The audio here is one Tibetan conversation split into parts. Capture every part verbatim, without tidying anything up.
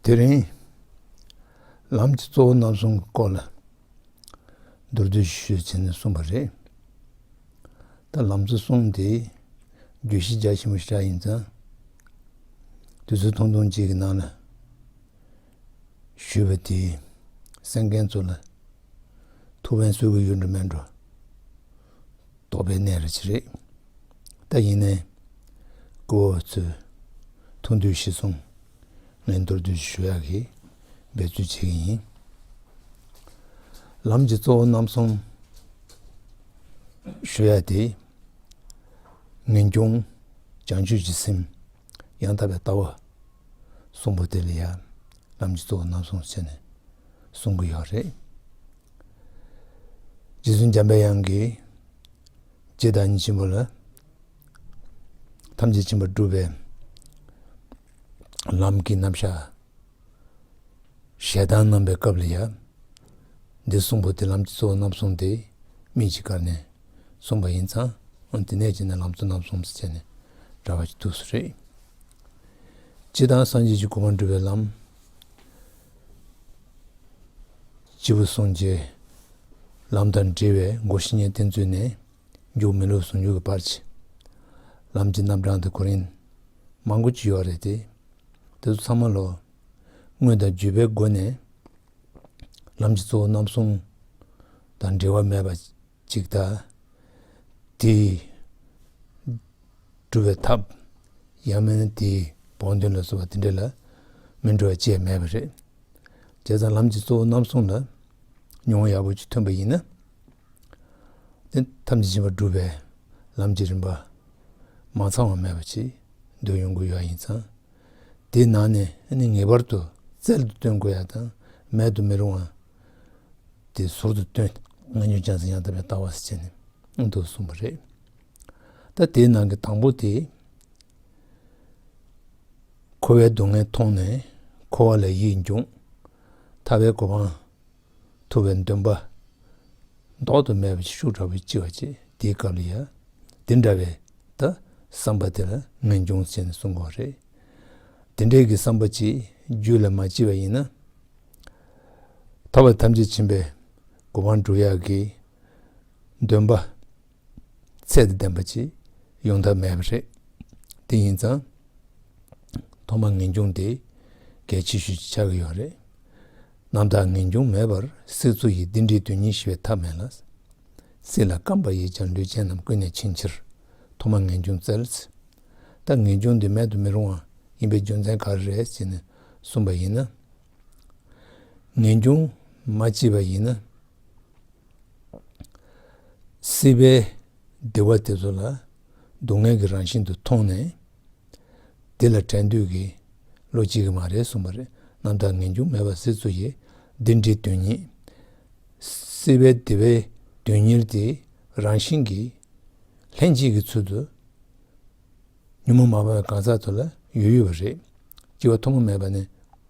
དེ་རིང་ལམ་གྱི་གཙོ་བོ་རྣམ་གསུམ་གྱི་སྐོར་ལ་མདོར་བསྡུས་ཤིག་ཞུས་བྱས་ནས་གསུངས་པ་རེད། ད་ལམ་གཙོ་གསུམ་དེ་བརྗོད་གཞི་རྒྱ་ཆེན་པོ་ཞིག་ཡིན་ཙང་། དུས་ཚོད་ཐུང་ཐུང་གཅིག་གི་ནང་ལ་ཞུས་པ་དེ་གསན་མཁན་ཚོ་ལ་ཐུགས་ཕན་གསོས་ཀྱི་ཡོད་འགྲོ་མེད་འགྲོ། དོགས་པའི་གནས་རེ་ཅིག་རེད། ད་ཡིན་ནའི་སྐུ་ངོ་ཚོས་ཐུགས་འདོད་གཞིར་བཟུང་ངས་མདོར་བསྡུས་ཞུ་ཡག་གི་འབད་རྩོལ་བྱེད་ཀྱི་ཡིན། ལམ་གྱི་གཙོ་བོ་རྣམ་གསུམ་ཞུ་ཡག་དེ། ངེས་འབྱུང་། བྱང་ཆུབ་ཀྱི་སེམས། ཡང་དག་པའི་ལྟ་བ། གསུམ་པོ་དེ་ལ་ཡང་ལམ་གྱི་གཙོ་བོ་རྣམ་གསུམ་ཟེར་ནས་གསུང་གི་ཡོད་རེད། རྗེ་བཙུན་འཇམ་པའི་དབྱངས་ཀྱིས་རྗེ་བདག་ཉིད་ཆེན་པོ་ལ་ཐམས་ཅད་མཁྱེན་པར་སྒྲུབ་པའི་ལམ་གྱི་རྣམ་གཞག་ཞལ་ཏང་གནང་བའི་སྐབས་ལ་ཡང་། འདི་གསུམ་པོ་དེ་ལམ་གྱི་གཙོ་བོ་རྣམ་གསུམ་དེ་མིང་གཅིག་བཀར་ནས་གསུངས་པ་ཡིན་ཙང་། འོན་དེ་ནས་བྱས་ནས་ལམ་གཙོ་རྣམ་གསུམ་ཟེར་བྱས་ནས་འདྲ་བ་ཞིག་འདུག་སེ་རེད། སྤྱིར་བཏང་སངས་རྒྱས་ཀྱི་གོ་འཕང་སྒྲུབ་པའི་ལམ། སྐྱེས་བུ་སངས་རྒྱས། ལམ་དང་འབྲེལ་བའི་སྒོ་བཞི་ནས་བསྟན་ཚུལ་ནས་མཇུག་མི་ལུས་ཟུང་འཇུག་གི་བར་གྱི་ལམ་གྱི་རྣམ་གྲངས་དེ་གོ་རིམ་མང་པོ་ཅིག་ཡོད་རེད་དེ། དེ་ཚོ་ཚང་མ་ལོ། དངོས་དང་བརྒྱུད་པའི་སྒོ་ནས་ལམ་གྱི་གཙོ་བོ་རྣམ་གསུམ་དང་འབྲེལ་བ་མེད་པ་ཅིག་དང་། དེའི་སྒྲུབ་པའི་ཐབས། ཡང་མིན་ན་དེའི་བོགས་འདོན་ལ་སོགས་པ་དེ་འདྲ་ལ་མི་འགྲོ་བ་ཅིག་མེད་པ་རེད། བྱས་ཙང་ལམ་གྱི་གཙོ་བོ་རྣམ་གསུམ་ལ་མྱོང་བ་ཡག་པོ་ཅིག་ཐོན་པ་ཡིན་ན། དེ་ཐམས་ཅད་མཁྱེན་པར་སྒྲུབ་པའི་ལམ་གྱི་རིམ་པ་མ་ཚང་བ་མེད་པ་ཅིག་འདོད་ཡོང་གི་ཡོད་ཡིན་ཙང་། དེའི་ནང་ནས་ནི་ངེས་པར་དུ་རྩལ་དུ་བཏོན་དགོས་ཡ་དང་མེད་དུ་མི་རུང་བ་དེ་ཟུར་དུ་བཏོན། ངེས་འབྱུང་བྱང་སེམས་ཡང་དག་པའི་ལྟ་བ་ཟེར་བྱས་ནས་འདུག་གསུངས་པ་རེད། ད་དེའི་ནང་གི་དང་པོ་དེ། འཁོར་བའི་སྡུག་བསྔལ་མཐོང་ནས་འཁོར་བ་ལས་ཡིད་འབྱུང་། ཐར་པའི་གོ་འཕང་ཐོབ་པའི་འདུན་པ་ལྡོག་ཏུ་མེད་པ་ཞིག་ཤུགས་དྲག་པོས་སྐྱེ་བ་བཅས་དེའི་སྐབས་ལ་ཡང་དེ་འདྲ་བའི་ད་བསམ་པ་དེ་ལ་ངེས་འབྱུང་ཟེར་ནས་གསུང་གི་ཡོད་རེད། དེ་འདྲའི་གི་བསམ་པ་ཅིག་རྒྱུད་ལ་མ་སྐྱེས་པ་ཡིན་ན། ཐར་པ་ཐམས་ཅད་མཁྱེན་པའི་གོ་འཕང་སྒྲུབ་ཡག་གི་འདུན་པ་ཚད་དང་ལྡན་པ་ཅིག་ཡོང་ཐབས་མེད་པ་རེད། དེ་ཡིན་ཙང་། ཐོག་མར་ངེས་འབྱུང་དེ་གལ་ཆེ་ཤོས་ཅིག་ཆགས་ཀྱི་ཡོད་རེད། རྣམ་དག་ངེས་འབྱུང་མེད་པར་སྲིད་མཚོ་ཡི། འདི་འདྲའི་དོན་ཉིད་ཤེས་པའི་ཐབས་མེད་ལ། སྲིད་ལ་བརྐམ་པ་ཡིས་ཀྱང་ལུས་ཅན་རྣམས། ཀུན་ནས་འཆིང་ཕྱིར་ཐོག་མར་ངེས་འབྱུང་བཙལ། ད་ངེས་འབྱུང་འདི་མེད་དུ་མི་རུང་བ་ཡིན་པའི་རྒྱུ་མཚན་ག་རེ་རེད་ཟེར་ནས་གསུངས་པ་ཡིན་ན། ངེས་འབྱུང་མ་སྐྱེས་པ་ཡིན་ན། སྲིད་པའི་བདེ་བ་དེ་ཚོ་ལ་སྡུག་བསྔལ་གྱི་རང་བཞིན་དུ་མཐོང་ནས། དེ་ལ་དྲན་འདོད་ཀྱི་བློ་སྐྱེ་གི་མ་རེད་གསུངས་པ་རེད། རྣམ་དག་ངེས་འབྱུང་མེད་པར་སྲིད་མཚོ་ཡི། འདི་འདྲའི་དོན་ཉིད། སྲིད་པའི་བདེ་བའི་དོན་གཉེར་དེ་རང་བཞིན་གྱིས་ལྷན་སྐྱེས་ཀྱི་ཚུལ་དུ་ཉོན་མོངས་མ་སྤངས་པའི་གང་ཟག་ཚོ་ལ་ཡོད་ཡོད་པ་རེད། སྐྱེ་བ་ཐོག་མ་མེད་པ་ནས་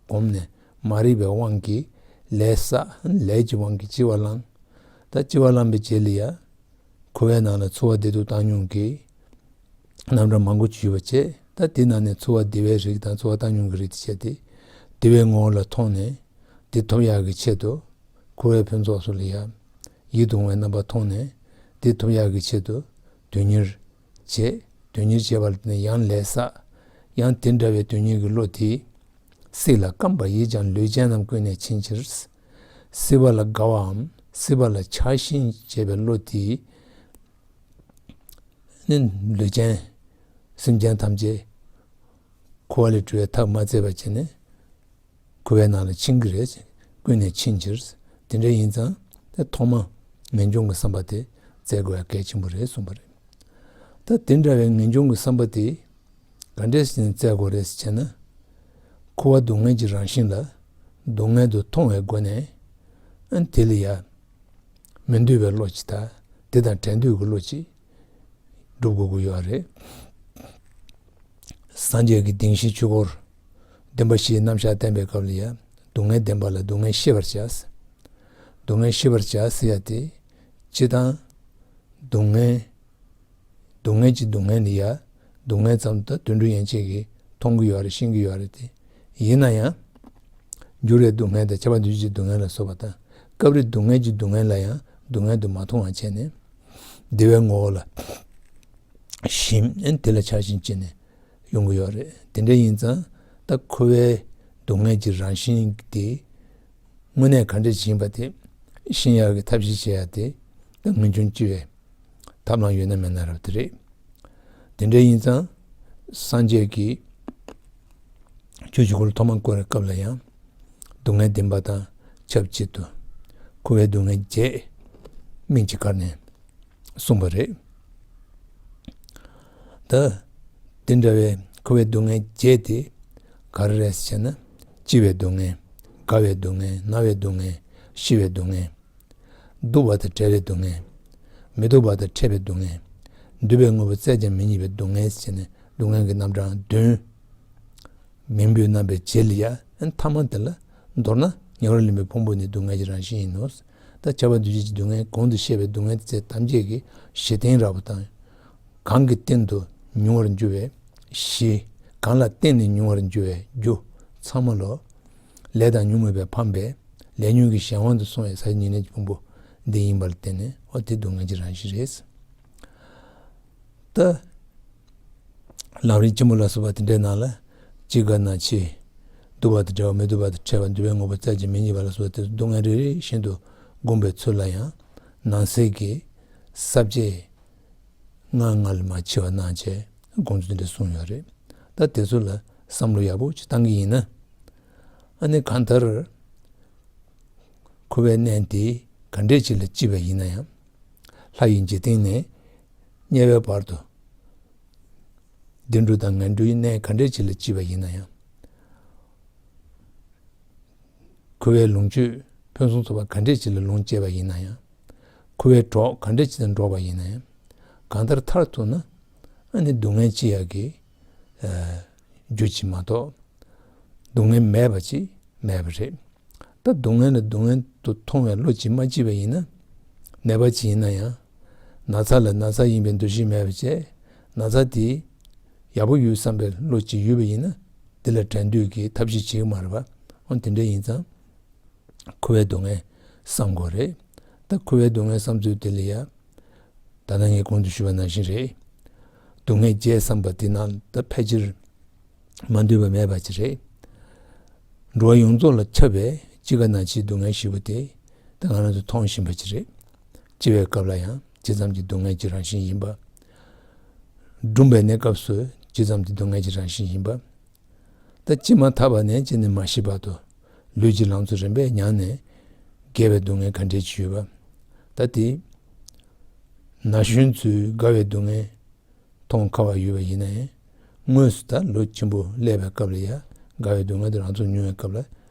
གོམས་ནས་མ་རིག་པའི་དབང་གིས་ལས་བསགས། ལས་ཀྱི་དབང་གིས་སྐྱེ་བ་བླངས། ད་སྐྱེ་བ་བླངས་པའི་རྗེས་ལ་ཡང་འཁོར་བའི་ནང་ལ་འཚོ་བ་བདེ་སྡུག་བཏང་མྱོང་གི་རྣམ་གྲངས་མང་པོ་ཅིག་ཡོད་པ་བྱས། ད་དེ་ནང་ནས་འཚོ་བ་བདེ་བའི་རིགས་དང་འཚོ་བ་བཏང་མྱོང་གི་རིགས་དེ་བྱས་ཏེ། བདེ་བའི་ངོ་བོ་ལ་མཐོང་ནས་དེ་ཐོབ་ཡག་གི་ཆེད་དུ་འཁོར་བའི་ཕུན་ཚོགས་སུ་ལ་ཡང་ཡིད་དུ་འོང་བའི་རྣམ་པ་མཐོང་ནས་དེ་ཐོབ་ཡག་གི་ཆེད་དུ་དོན་གཉེར་བྱས། དོན་གཉེར་བྱས་པ་ལ་བརྟེན་ནས་ཡང་ལས་བསགས། ཡང་དེ་འདྲ་བའི་དོན་གཉེར་གྱི་བློ་དེས་སྲིད་ལ་བརྐམ་པ་ཡིས་ཀྱང་ལུས་ཅན་རྣམས་ཀུན་ནས་འཆིང་ཕྱིར། སྲིད་པ་ལ་དགའ་བའམ་སྲིད་པ་ལ་ཆགས་ཞེན་བྱེད་པའི་བློ་དེས་ནི་ལུས་ཅན་སེམས་ཅན་ཐམས་ཅད་འཁོར་བ་ལས་གྲོལ་བའི་ཐབས་མ་བཙལ་བར་བྱས་ནས་འཁོར་བའི་ནང་ལ་འཆིང་གི་རེད། ཀུན་ནས་འཆིང་ཕྱིར། དེ་འདྲ་ཡིན་ཙང་དེ་ཐོག་མ་ངེས་འབྱུང་གི་བསམ་པ་དེ་བཙལ་དགོས་ཡ་གལ་ཆེན་པོ་རེད་གསུངས་པ་རེད། ད་དེ་འདྲ་བའི་ངེས་འབྱུང་གི་བསམ་པ་དེ་ག་འདྲས་ཟེར་ནས་བཙལ་དགོས་རེད་ཟེར་བྱས་ན། འཁོར་བ་སྡུག་བསྔལ་གྱི་རང་བཞིན་ལ་སྡུག་བསྔལ་དུ་མཐོང་བའི་སྒོ་ནས། ཨ་དེ་ལ་ཡ་མི་འདོད་པའི་བློ་ཅིག་དང་དེ་དང་བྲལ་འདོད་ཀྱི་བློ་ཅིག་སྒྲུབ་དགོས་ཀྱི་ཡོད་རེད། སངས་རྒྱས་ཀྱིས་བདེན་བཞིའི་ཆོས་འཁོར་བདེན་པ་བཞིའི་རྣམ་གཞག་བསྟན་པའི་སྐབས་ལ་ཡ། སྡུག་བསྔལ་བདེན་པ་ལ་སྡུག་བསྔལ་ཤེས་པར་བྱ། སྡུག་བསྔལ་ཤེས་པར་བྱ་ཟེར་ཡ་དེ། སྤྱིར་བཏང་སྡུག་བསྔལ། སྡུག་བསྔལ་གྱི་སྡུག་བསྔལ་ལ་ཡ། སྡུག་བསྔལ་ཙམ་དུ་དུད་འགྲོ་ཡན་ཆད་ཀྱིས་མཐོང་གི་ཡོད་རེད། ཤེས་ཀྱི་ཡོད་རེད་དེ། ཡིན་ན་ཡང་། འགྱུར་བའི་སྡུག་བསྔལ་དང་ཁྱབ་པ་འདུ་བྱེད་ཀྱི་སྡུག་བསྔལ་ལ་སོགས་པ་དང་། སྐབས་རེ་སྡུག་བསྔལ་གྱི་སྡུག་བསྔལ་ལ་ཡང་སྡུག་བསྔལ་དུ་མ་མཐོང་བར་བྱས་ནས་བདེ་བའི་ངོ་བོ་ལ་ཞེན་དེ་ལ་ཆགས་ཞེན་བྱས་ནས་ཡོང་གི་ཡོད་རེད། དེ་འདྲ་ཡིན་ཙང་ད་འཁོར་བའི་སྡུག་བསྔལ་གྱི་རང་བཞིན་དེ་དངོས་གནས་ག་འདྲ་ཞིག་ཡིན་པ་དེ་ཤེས་ཡག་གི་ཐབས་ཤེས་བྱེད་ཡག་དེ་ད་སྔོན་བྱུང་སྤྱི་བའི་ཐབས་ལམ་ཡོད་ན་མེད་ན་རབ་དེ་རེད། དེ་འདྲ་ཡིན་ཙང་སངས་རྒྱས་ཀྱིས་ཆོས་ཀྱི་འཁོར་ལོ་ཐོག་མར་བསྐོར་བའི་སྐབས་ལ་ཡང་སྡུག་བསྔལ་བདེན་པ་དང་ཆབས་ཅིག་ཏུ་འཁོར་བའི་སྡུག་བསྔལ་བརྒྱད་སྨིན་གྱི་བཀར་ནས་གསུངས་པ་རེད། ད་དེ་འདྲ་བའི་འཁོར་བའི་སྡུག་བསྔལ་བརྒྱད་དེ་ག་རེ་རེད་ཟེར་ན། སྐྱེ་བའི་སྡུག་བསྔལ། རྒ་བའི་སྡུག་བསྔལ། ན་བའི་སྡུག་བསྔལ། ཤི་བའི་སྡུག་བསྔལ། སྡུག་པ་དང་བྲལ་བའི་སྡུག་བསྔལ། མི་སྡུག་པ་དང་ཕྲད་པའི་སྡུག་བསྔལ། འདུས་པའི་དངོས་པོ་བཙལ་ཀྱང་མི་རྙེད་པའི་སྡུག་བསྔལ་ཟེར་ནས་སྡུག་བསྔལ་གྱི་རྣམ་གྲངས་བདུན། མིང་འབོད་རྣམ་པའི་རྗེས་ལ་ཡ་ཨ་ནི་ཐ་མ་དེ་ལ་མདོར་ན་ཉེ་བར་ལེན་པའི་ཕུང་པོ་ནི་སྡུག་བསྔལ་གྱི་རང་བཞིན་ཡིན་ནོ། ད་ཁྱབ་པ་འདུ་བྱེད་ཀྱི་སྡུག་བསྔལ་གོང་དུ་བཤད་པའི་སྡུག་བསྔལ་དེ་ཐམས་ཅད་ཀྱི་གཞི་རྟེན་རགས་པ་དང་། གང་གི་སྟེང་དུ་མྱོང་བར་འགྱུར་བའི་གཞི། གང་ལ་བརྟེན་ནས་མྱོང་བར་འགྱུར་བའི་རྒྱུ་ཚང་མ་ལོ། ལས་དང་ཉོན་མོངས་པས་འཕངས་པའི་ལས་ཉོན་གྱི་གཞན་དབང་དུ་སོང་བའི་ས་ཡི་ཉེར་ལེན་གྱི་ཕུང་པོ་འདི་ཡིན་པར་བརྟེན་ནས་ཨོ་དེ་སྡུག་བསྔལ་གྱི་རང་བཞིན་རེད། ད་ལམ་རིམ་ཆེན་མོ་ལ་སོགས་པ་དེ་འདྲའི་ནང་ལ་སྐྱེ་རྒ་ན་འཆི། སྡུག་པ་དང་བྲལ་བ། མི་སྡུག་པ་དང་ཕྲད་པ། འདུས་པའི་དངོས་པོ་བཙལ་ཀྱང་མི་རྙེད་པ་ལ་སོགས་པ་དེ་སྡུག་བསྔལ་རེ་རེ་བཞིན་དུ་བསྒོམ་པའི་ཚུལ་ལ་ཡང་ནང་གསེས་ཀྱི་ས་བཅད་ལྔ་ལྔ་ལ་མ་ཕྱེ་བ་གནང་བྱས་དགོངས་ཚུལ་འདི་འདྲ་གསུངས་ཡོད་རེད། ད་དེ་ཚོ་ལ་བསམ་བློ་ཡག་པོ་ཅིག་བཏང་གི་ཡིན་ན། ཨ་ནི་གང་ལྟར་འཁོར་བའི་གནས་འདི་ག་འདྲས་ཅིག་ལ་སྐྱེས་པ་ཡིན་ན་ཡང་། ལྷ་ཡི་འཇིག་རྟེན་ནས་དམྱལ་བའི་བར་དུ་བདེ་འགྲོ་དང་ངན་འགྲོའི་གནས་ག་འདྲས་ཅིག་ལ་སྐྱེས་པ་ཡིན་ན་ཡང་། འཁོར་བའི་ལོངས་སྤྱོད་ཕུན་སུམ་ཚོགས་པ་ག་འདྲས་ཅིག་ལ་ལོངས་སྤྱད་པ་ཡིན་ན་ཡང་། འཁོར་བའི་གྲོགས་ག་འདྲས་ཅིག་དང་འགྲོགས་པ་ཡིན་ན་ཡང་། གང་ལྟར་མཐར་ཐུག་ན་ཨ་ནི་སྡུག་བསྔལ་སྐྱེ་ཡག་གི་ཨ་རྒྱུ་ཅིག་མ་གཏོགས་སྡུག་བསྔལ་མེད་པ་ཅིག་མེད་པ་རེད། ད་སྡུག་བསྔལ་ལ་སྡུག་བསྔལ་དུ་མཐོང་བའི་བློ་ཅིག་མ་སྐྱེས་པ་ཡིན་ན། ནད་པ་ཅིག་ཡིན་ན་ཡང་། ན་ཚ་ལ་ན་ཚ་ཡིན་པའི་འདུ་ཤེས་མེད་པ་བྱས། ན་ཚ་དེ་ཡག་པོ་ཡོད་བསམ་པའི་བློ་ཅིག་ཡོད་པ་ཡིན་ན། དེ་ལ་འགྲན་བསྡུར་གྱི་ཐབས་ཤེས་བྱེད་ཀྱི་མ་རེད་པ། འོ་དེ་འདྲ་ཡིན་ཙང་འཁོར་བའི་སྡུག་བསྔལ་བསམ་དགོས་རེད། ད་འཁོར་བའི་སྡུག་བསྔལ་བསམ་ཚུལ་དེ་ལ་ཡ། ད་ལྟ་ངས་གོང་དུ་ཞུས་པ་ནང་བཞིན་རེད། སྡུག་བསྔལ་བརྒྱད་བསམ་པ་དེ་ནང་ད་ཕལ་ཆེར་མ་འདུས་པ་མེད་པ་ཅིག་རེད། འགྲོ་བ་ཡོངས་རྫོགས་ལ་ཁྱབ་པའི་སྐྱེ་རྒ་ན་འཆིའི་སྡུག་བསྔལ་ཞེ་པོ་དེ་ད་ང་རང་ཚོ་མཐོང་བཞིན་པ་ཅིག་རེད། སྐྱེ་བའི་སྐབས་ལ་ཡང་ཇི་ཙམ་གྱི་སྡུག་བསྔལ་གྱི་རང་བཞིན་ཡིན་པ། འགྲུབ་པའི་གནས་སྐབས་སུ་ཇི་ཙམ་གྱི་སྡུག་བསྔལ་གྱི་རང་བཞིན་ཡིན་པ། ད་སྐྱེས་མ་ཐག་པ་ནས་སྐྱེས་ནས་མ་ཤི་བར་དུ་ལུས་ཀྱི་ལང་ཚོ་རིམ་པས་མྱངས་ནས་རྒས་པའི་སྡུག་བསྔལ་ག་འདྲས་ཅིག་ཡོད་པ། ད་དེ་ན་གཞོན་ཚོས་རྒ་བའི་སྡུག་བསྔལ་མཐོང་ཁག་པ་ཡོད་པ་ཡིན་ནའི། དངོས་སུ་ད་ལོ་ཆེན་པོ་སླེབས་པའི་སྐབས་ལ་ཡ་རྒ་བའི་སྡུག་བསྔལ་དེ་རང་ཚོར་མྱོང་བའི་སྐབས་ལ་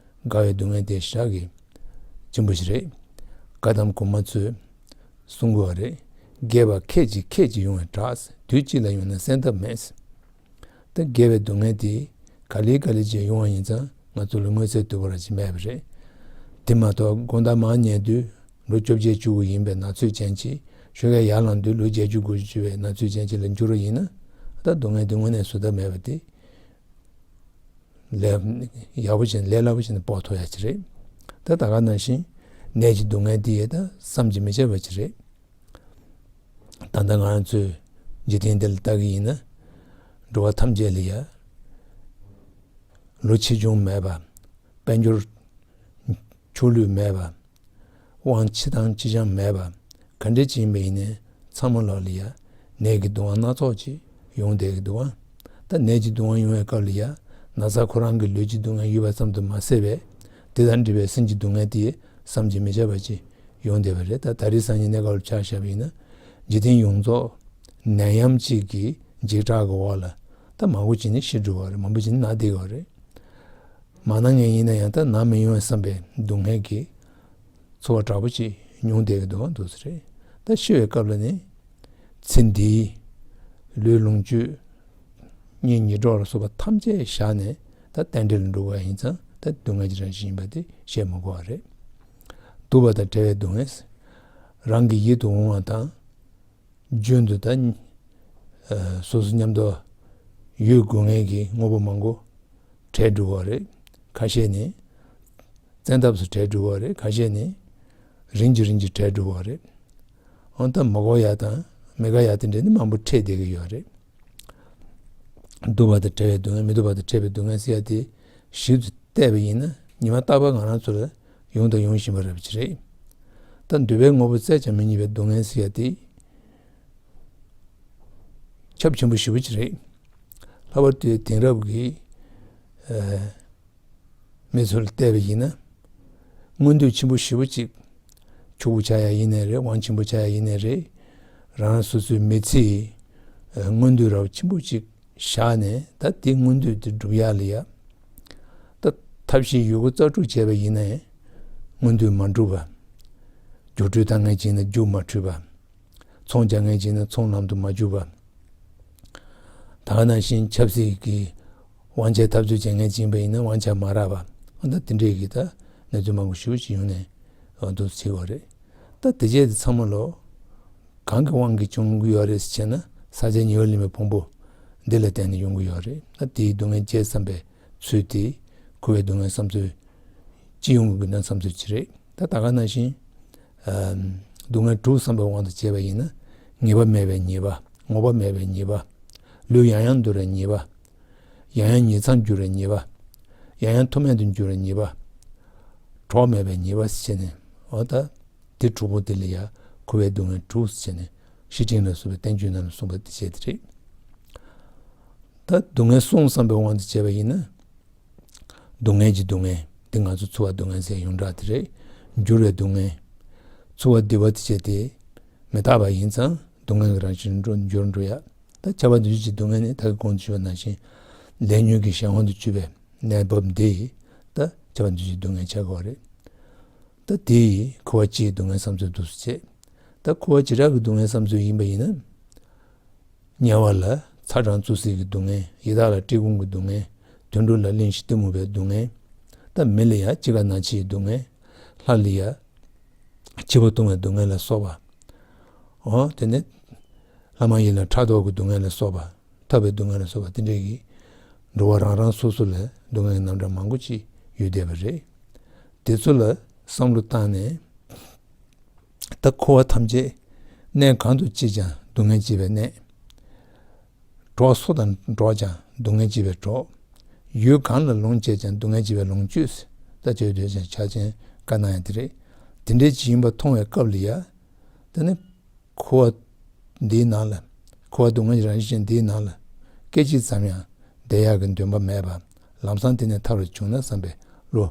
རྒ་བའི་སྡུག་བསྔལ་དེ་ཞེ་དྲག་གི་ཆེན་པོ་ཞིག་རེད། བཀའ་གདམས་གོང་མ་ཚོས་གསུང་གི་ཡོད་རེད། རྒས་པ་ཁད་ཀྱིས་ཁད་ཀྱིས་ཡོང་བའི་བྲག། དུས་གཅིག་ལ་ཡོང་ན་གསན་ཐབས་མེད། ད་རྒས་པའི་སྡུག་བསྔལ་དེ་ག་ལེ་ག་ལེ་བྱས་ཡོང་བ་ཡིན་ཙང་ང་ཚོ་ལ་མངོན་གསལ་དོད་པོ་རང་ཅིག་མེད་པ་རེད། དེ་མ་གཏོགས་དགོང་དག་མར་ཉལ་དུས་ལོ་བཅོ་བརྒྱད་བཅུ་དགུ་ཡིན་པའི་ན་ཚོད་ཅན་གྱི། ཞོགས་ཀས་ཡར་ལངས་དུས་ལོ་བརྒྱད་ཅུ་དགུ་བཅུ་བའི་ན་ཚོད་ཅན་གྱི་ལ་འགྱུར་བ་ཡིན་ན། ད་སྡུག་བསྔལ་དེ་དངོས་གནས་བཟོད་ཐབས་མེད་པ་དེ་ལས་ཡག་པོ་བྱས་ནས་ལས་སླ་པོ་བྱས་ནས་དཔོག་ཐུབ་ཡ་ཅིག་རེད། ད་ད་ག་ནང་བཞིན་ནད་ཀྱི་སྡུག་བསྔལ་དེ་ཡང་ད་བསམ་གྱིས་མི་ཁྱབ་པ་ཅིག་རེད། ད་ལྟ་ང་རང་ཚོའི་འཇིག་རྟེན་འདི་ལ་ལྟ་གི་ཡིན་ན། འགྲོ་བ་ཐམས་ཅད་ལ་ཡ། ལོ་ཆེ་ཆུང་མེད་པ། དཔལ་འབྱོར་ཕྱུགས་ལུས་མེད་པ། དབང་ཆེ་ཐང་ཆེ་ཆུང་མེད་པ། ག་འདྲ་ཅིག་ཡིན་པ་ཡིན་ནའི་ཚང་མ་ལོག་ལ་ཡ། ནད་ཀྱི་སྡུག་དབང་སྣ་ཚོགས་ཅིག་ཡོང་བསྡད་ཀྱི་འདུག་ཨང་། ད་ནད་ཀྱི་སྡུག་དབང་ཡོང་བའི་སྐབས་ལ་ཡ། ན་ཚ་ཁོ་རང་གི་ལུས་ཀྱི་སྡུག་བསྔལ་ཡོད་པ་ཙམ་དུ་མ་ཟད་པའི། དེ་དང་འབྲེལ་བའི་སེམས་ཀྱི་སྡུག་བསྔལ་དེ་བསམ་གྱིས་མི་ཁྱབ་པ་ཅིག་ཡོང་བསྡད་པ་རེད། ད་ད་རེས་སང་ཉིན་གནས་སྐབས་ལ་ཆ་བཞག་པ་ཡིན་ན། འཇིག་རྟེན་ཡོངས་རྫོགས་ནད་ཡམས་གཅིག་གི་འཇིགས་སྐྲག་གི་འོག་ལ་ད་མང་པོ་ཅིག་ནི་ཤི་འགྲོ་བ་རེད། མང་པོ་ཅིག་ནི་ན་བསྡད་ཡོད་རེད། མ་ན་ངན་ཡིན་ན་ཡང་ད་ན་མི་ཡོང་བསམ་པའི་སྡུག་བསྔལ་གྱི་ཚོར་བ་དྲག་པོ་ཅིག་མྱོང་བསྡད་ཀྱི་འདུག་འདུག་ས་རེད། ད་ཤི་བའི་སྐབས་ལ་ནི་ཚེ་འདིའི་ལུས་ལོངས་སྤྱོད་གཉེན་ཉེ་གྲོགས་ལ་སོགས་པ་ཐམས་ཅད་བཞག་ནས་ད་རྟེན་འབྲེལ་ལ་འགྲོ་བ་ཡིན་ཙང་ད་སྡུག་བསྔལ་གྱི་རང་བཞིན་ཡིན་པ་དེ་བཤད་མི་དགོས་པ་རེད། སྡུག་པ་དང་བྲལ་བའི་སྡུག་བསྔལ། རང་གི་ཡིད་དུ་འོང་བ་དང་། རྒྱུན་དུ་ད། ཨ། སོ་སོ་མཉམ་དུ་ཡོད་དགོས་ངེས་ཀྱི་དངོས་པོ་མང་པོ་བྲལ་འགྲོ་བ་རེད། ཁ་ཤས་ནི་ བཙན་ཐབས་སུ་བྲལ་འགྲོ་གི་ཡོད་རེད། ཁ་ཤས་ནི་རིམ་གྱིས་རིམ་གྱིས་བྲལ་འགྲོ་གི་ཡོད་རེད། འོན་ཏེ་མ་གོ་ཡ་དང་མི་དགའ་ཡ་དེ་འདྲ་ནི་མང་པོ་འཕྲད་བསྡད་ཀྱི་ཡོད་རེད། སྡུག་པ་དང་བྲལ་བའི་སྡུག་བསྔལ། མི་སྡུག་པ་དང་བྲལ་བའི་སྡུག་བསྔལ་ཟེར་ཡ་དེ་ཞིབ་ཏུ་བལྟས་པ་ཡིན་ན་ཉི་མ་རྟག་པར་ང་རང་ཚོ་ལ་ཡོང་དང་ཡོང་བཞིན་པ་རབ་ཅིག་རེད། ད་འདོད་པའི་དངོས་པོ་བཙལ་ཀྱང་མི་རྙེད་པའི་སྡུག་བསྔལ་ཟེར་ཡ་དེ་ཁྱབ་ཆེན་པོ་ཞེ་པོ་ཅིག་རེད། ལྷག་པར་དུ་དེང་རབས་ཀྱི་ཨ་མི་ཚོ་ལ་བལྟས་པ་ཡིན་ན། མངོན་འདོད་ཆེན་པོ་ཞེ་པོ་ཅིག་ཕྱུག་པོ་ཆགས་ཡ་ཡིན་ནའི་རེད། དབང་ཆེན་པོ་ཆགས་ཡ་ཡིན་ནའི་རེད། རང་རང་སོ་སོའི་མི་ཚེའི་ཨ་མངོན་འདོད་རབ་ཆེན་པོ་ཅིག་བཞག་ནས། ད་དེ་མངོན་འདོད་དེ་སྒྲུབ་ཡ་ལ་ཡ། ད་ཐབས་ཤེས་ཡོད་རྒུ་རྩལ་སྤྲུགས་བྱས་པ་ཡིན་ནའི་མངོན་འདོད་མ་འགྲུབ་པ། རྒྱུ་འཕྲུལ་བཏང་མཁན་ཅིག་ཡིན་ན་རྒྱུ་མ་འཕྲུལ་པ། ཚོང་རྒྱག་མཁན་ཅིག་ཡིན་ན་ཚོང་ལམ་དུ་མ་འཇུག་པ། ད་ག་ནང་བཞིན་ཆབ་སྲིད་ཀྱི་དབང་ཆའི་འཐབ་རྩོད་བྱེད་མཁན་ཅིག་ཡིན་པ་ཡིན་ན་དབང་ཆ་མ་རག་པ། ཨ་ད་དེ་འདྲའི་གི་ད་གནས་ཚུལ་མང་པོ་ཞེ་པོ་ཅིག་ཡོང་ནས་འདུག་སེ་བྱེད་ཀྱི་ཡོད་རེད། ད་དེ་བྱས་དེ་ཚང་མ་ལོ་གང་གི་དབང་གིས་བྱུང་གི་ཡོད་རེད་ཟེར་བྱས་ན། ས་ཆ་ཉེ་བར་ལེན་པའི་ཕུང་པོ་འདི་ལ་བརྟེན་ནས་ཡོང་གི་ཡོད་རེད། ད་དེའི་སྡུག་བསྔལ་བརྗེད་བསམ་པའི་ཚུལ་དེ་འཁོར་བའི་སྡུག་བསྔལ་བསམ་ཚུལ། སྤྱི་ཡོངས་ཀྱི་རྒྱུ་ནོར་བསམ་ཚུལ་ཅིག་རེད། ད་ད་ག་ནང་བཞིན་ཨ་སྡུག་བསྔལ་དྲུག་བསམ་པའི་དབང་དུ་བྱས་པ་ཡིན་ན། ངེས་པ་མེད་པའི་ཉེས་པ། ངོ་བོ་མེད་པའི་ཉེས་པ། ལུས་ཡང་ཡང་འདུལ་བའི་ཉེས་པ། ཡང་ཡང་ཉེས་མཚང་འགྱུར་བའི་ཉེས་པ། ཡང་ཡང་མཐོ་དམན་དུ་འགྱུར་བའི་ཉེས་པ། གྲོགས་མེད་པའི་ཉེས་པ་ཟེར་བྱས་ནས། འོ་ད་དེ་དྲུག་པོ་དེ་ལ་ཡ་འཁོར་བའི་སྡུག་བསྔལ་དྲུག་ཟེར་བྱས་ནས་ཤེར་ཕྱིན་ལ་སོགས་པའི་བསྟན་བཅོས་ནང་ལ་གསུངས་པ་དེ་བྱས་དེ་རེད། ད་སྡུག་བསྔལ་གསུམ་བསམ་པའི་དབང་དུ་བྱས་པ་ཡིན་ན། སྡུག་བསྔལ་གྱི་སྡུག་བསྔལ་དེ་ང་ཚོ་ཚོར་བ་སྡུག་བསྔལ་ཟེར་ཡོངས་གྲགས་དེ་རེད། འགྱུར་བའི་སྡུག་བསྔལ། ཚོར་བ་བདེ་བ་དེ་བྱས་ཏེ་མི་རྟག་པ་ཡིན་ཙང་སྡུག་བསྔལ་གྱི་རང་བཞིན་འགྲོ་འགྱུར་འགྲོ་ཡ། ད་ཁྱབ་པ་འདུ་བྱེད་ཀྱི་སྡུག་བསྔལ་ནི་ད་གིན་གོང་དུ་ཞུས་པ་ནང་བཞིན་ལས་ཉོན་གྱི་གཞན་དབང་དུ་གྱུར་པའི་གནས་བབ་འདི་ད་ཁྱབ་པ་འདུ་བྱེད་ཀྱི་སྡུག་བསྔལ་ཆགས་ཀྱི་ཡོད་རེད། ད་དེ་ཡིས་འཁོར་བ་སྤྱིའི་སྡུག་བསྔལ་བསམ་ཚུལ་འདུག་སེ་བྱས། ད་འཁོར་བ་བྱེ་བྲག་གི་སྡུག་བསྔལ་བསམ་ཚུལ་ཡིན་པ་ཡིན་ན། དམྱལ་བ་ལ་ཚ་གྲང་བཙུགས་སའི་གི་སྡུག་བསྔལ། ཡི་དྭགས་ལ་བཀྲེས་སྐོམ་གྱི་སྡུག་བསྔལ། དུད་འགྲོ་ལ་གླེན་ཞིང་གཏི་མུག་པའི་སྡུག་བསྔལ། ད་མི་ལ་ཡ་འཆི་ཁ་ན་འཆིའི་སྡུག་བསྔལ། ལྷ་ལ་ཡ་འཆི་བ་གཏོང་བའི་སྡུག་བསྔལ་ལ་སོགས་པ། འོ་དེ་ནས་ལྷ་མ་ཡིན་ལ་ཕྲག་དོག་གི་སྡུག་བསྔལ་ལ་སོགས་པ། འཐབ་པའི་སྡུག་བསྔལ་ལ་སོགས་པ་དེ་འདྲའི་གི་འགྲོ་བ་རང་རང་སོ་སོ་ལ་སྡུག་བསྔལ་གྱི་རྣམ་གྲངས་མང་པོ་ཅིག་ཡོད་བསྡད་པ་རེད། དེ་ཚོ་ལ་བསམ་བློ་བཏང་ནས། ད་འཁོར་བ་ཐམས་ཅད་གནས་གང་དུ་སྐྱེས་ཀྱང་སྡུག་བསྔལ་སྐྱེ་བའི་གནས། གྲོགས་སུ་དང་འགྲོགས་ཀྱང་སྡུག་བསྔལ་སྐྱེ་བའི་གྲོགས། ཡུལ་གང་ལ་ལོངས་སྤྱད་ཀྱང་སྡུག་བསྔལ་སྐྱེ་བའི་ལོངས་སྤྱོད། ད་ཆོས་ཐོས་ཀྱང་ཕྱག་ཆེན་བཀའ་གནང་ཡ་དེ་རེད། དེ་འདྲའི་ཅིག་ཡིན་པ་མཐོང་བའི་སྐབས་ལ་ཡ། དེ་ནི་འཁོར་བ་འདིའི་ནང་ལ། འཁོར་བ་སྡུག་བསྔལ་གྱི་རང་བཞིན་ཅན་འདིའི་ནང་ལ་སྐད་ཅིག་ཙམ་ཡང་བསྡད་ཡག་གི་འདུན་པ་མེད་པ། ལམ་སང་དེ་ནས་ཐར་བར་བྱུང་ན་བསམ་པའི་བློ་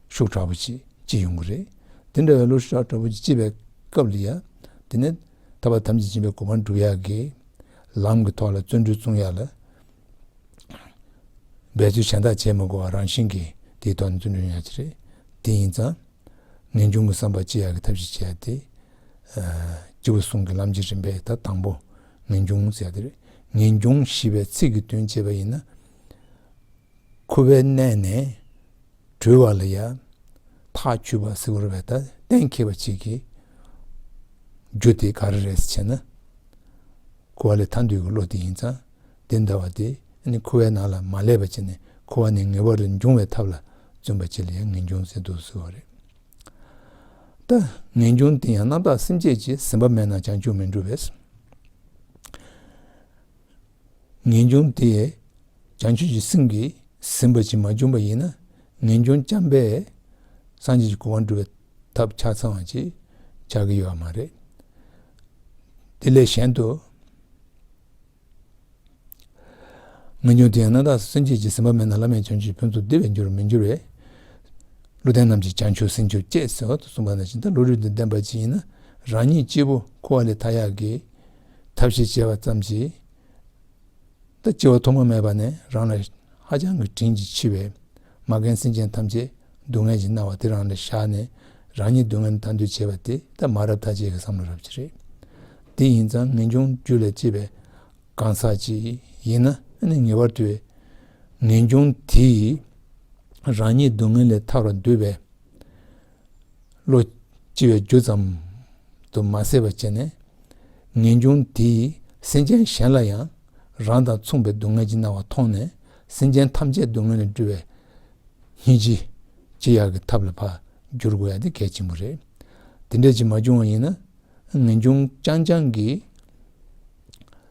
ཤུགས་དྲག་པོ་ཅིག་སྐྱེ་ཡོང་གི་རེད། དེ་འདྲ་བའི་བློ་ཤུགས་དྲག་པོ་ཅིག་སྐྱེས་པའི་སྐབས་ལ་ཡ། དེ་ནས་ཐར་པ་ཐམས་ཅད་མཁྱེན་པའི་གོ་འཕང་སྒྲུབ་ཡག་གི་ལམ་གྱི་ཐོག་ལ་བརྩོན་འགྲུས་བསྐྱེད་ཡག་ལ་འབད་རྩོལ་གཞན་དག་བྱེད་མི་དགོས་པ་རང་བཞིན་གྱིས་དེའི་ཐོག་ནས་བརྩོན་འགྲུས་ཡོང་ཡག་ཅིག་རེད། དེ་ཡིན་ཙང་། ངེས་འབྱུང་གི་བསམ་པ་སྐྱེ་ཡག་གི་ཐབས་ཤེས་བྱེད་ཡག་དེ། ཨ་སྤྱི་བོ་གསུམ་གྱི་ལམ་གྱི་རིམ་པའི་ད་དང་པོ་ངེས་འབྱུང་ཟེར་ཡག་དེ་རེད། ངེས་འབྱུང་ཞེས་པའི་ཚིག་གི་དོན་བྱས་པ་ཡིན་ན། འཁོར་བའི་གནས་ནས་གྲོལ་བ་ལ་ཡ་ཐག་ཆོད་པ་ཟེར་བ་རེད་པས། ད་གཏན་འཁེལ་བ་ཅིག་གི་རྒྱུ་དེ་ག་རེ་རེད་ཟེར་བྱས་ན། འཁོར་བ་ལས་ཐར་འདོད་ཀྱི་བློ་དེ་ཡིན་ཙང་། དེ་འདྲ་བ་དེ་ནི་འཁོར་བའི་ནང་ལ་མ་སླེབས་པ་བྱས་ནས་འཁོར་བ་ནས་ངེས་པར་དུ་འབྱུང་བའི་ཐབས་ལ་བརྩོན་པ་ཅིག་ལ་ཡང་ངེས་འབྱུང་ཟེར་འདུག་ཟེར་བ་རེད། ད་ངེས་འབྱུང་དེ་ཡང་རྣམ་དག་སེམས་བསྐྱེད་ཀྱིས། ཟིན་པ་མེད་ན་བྱང་ཆུབ་མི་འགྲུབ་པས། ངེས་འབྱུང་དེ་བྱང་ཆུབ་ཀྱི་སེམས་ཀྱིས་ཟིན་པ་ཅིག་མ་བྱུང་བ་ཡིན་ན། ངེས་འབྱུང་རྐྱང་པས་སངས་རྒྱས་ཀྱི་གོ་འཕང་སྒྲུབ་པའི་ཐབས་ཆ་ཚང་བ་ཅིག་ཆགས་ཀྱི་ཡོད་པ་མ་རེད། དེ་ལས་གཞན་དུ། ངེས་འབྱུང་དེ་ཡང་རྣམ་དག་སེམས་བསྐྱེད་ཀྱིས། ཟིན་པ་མེད་ན་བླ་མེད་བྱང་ཆུབ་ཀྱི་ཕུན་ཚོགས་འདི་བས་འགྱུར་མི་འགྱུར་བས། བློ་ལྡན་རྣམས་ཀྱིས་བྱང་ཆུབ་སེམས་མཆོག་བསྐྱེད་ཟེར་བ་དང་གསུངས་པ་ནང་བཞིན། ད་བློ་རིག་དང་ལྡན་པ་ཅིག་ཡིན་ན། རང་ཉིད་སྐྱེ་བོ་འཁོར་བ་ལས་ཐར་ཡག་གི་ཐབས་ཤེས་བྱས་པ་ཙམ་གྱིས། ད་སྐྱེ་བ་ཐོག་མ་མེད་པ་ནས་རང་ལ་ཧ་ཅང་གི་དྲིན་གྱིས་ཆེ་བའི་མ་རྒན་སེམས་ཅན་ཐམས་ཅད་སྡུག་བསྔལ་གྱིས་མནར་བ་དེ་རང་ལ་བཞག་ནས། རང་ཉིད་སྡུག་བསྔལ་ལས་ཐར་འདོད་བྱེད་པ་དེ་ད་མ་རབས་ཐ་ཆད་ཀྱི་བསམ་བློ་རབ་ཅིག་རེད། དེ་ཡིན་ཙང་ངེས་འབྱུང་རྒྱུད་ལ་སྐྱེས་པའི་གང་ཟག་ཅིག་ཡིན་ན། ཨ་ནི་ངེས་པར་དུ་ངེས་འབྱུང་དེས་རང་ཉིད་སྡུག་བསྔལ་ལས་ཐར་བར་འདོད་པའི་བློ་སྐྱེ་བའི་རྒྱུ་ཙམ་དུ་མ་ཟད་པ་བྱས་ནས། ངེས་འབྱུང་དེས་སེམས་ཅན་གཞན་ལ་ཡང་རང་དང་མཚུངས་པའི་སྡུག་བསྔལ་གྱིས་མནར་བ་མཐོང་ནས། སེམས་ཅན་ཐམས་ཅད་སྡུག་བསྔལ་ལས་སྒྲོལ་བའི་སྙིང་རྗེ་ ཅི་ཡག་གི་ཐབས་ལ་ཕར་བསྒྱུར་དགོས་ཡ་དེ་གལ་ཆེན་པོ་རེད། དེ་འདྲ་ཅིག་མ་བྱུང་བ་ཡིན་ན་ངེས་འབྱུང་རྐྱང་རྐྱང་གིས་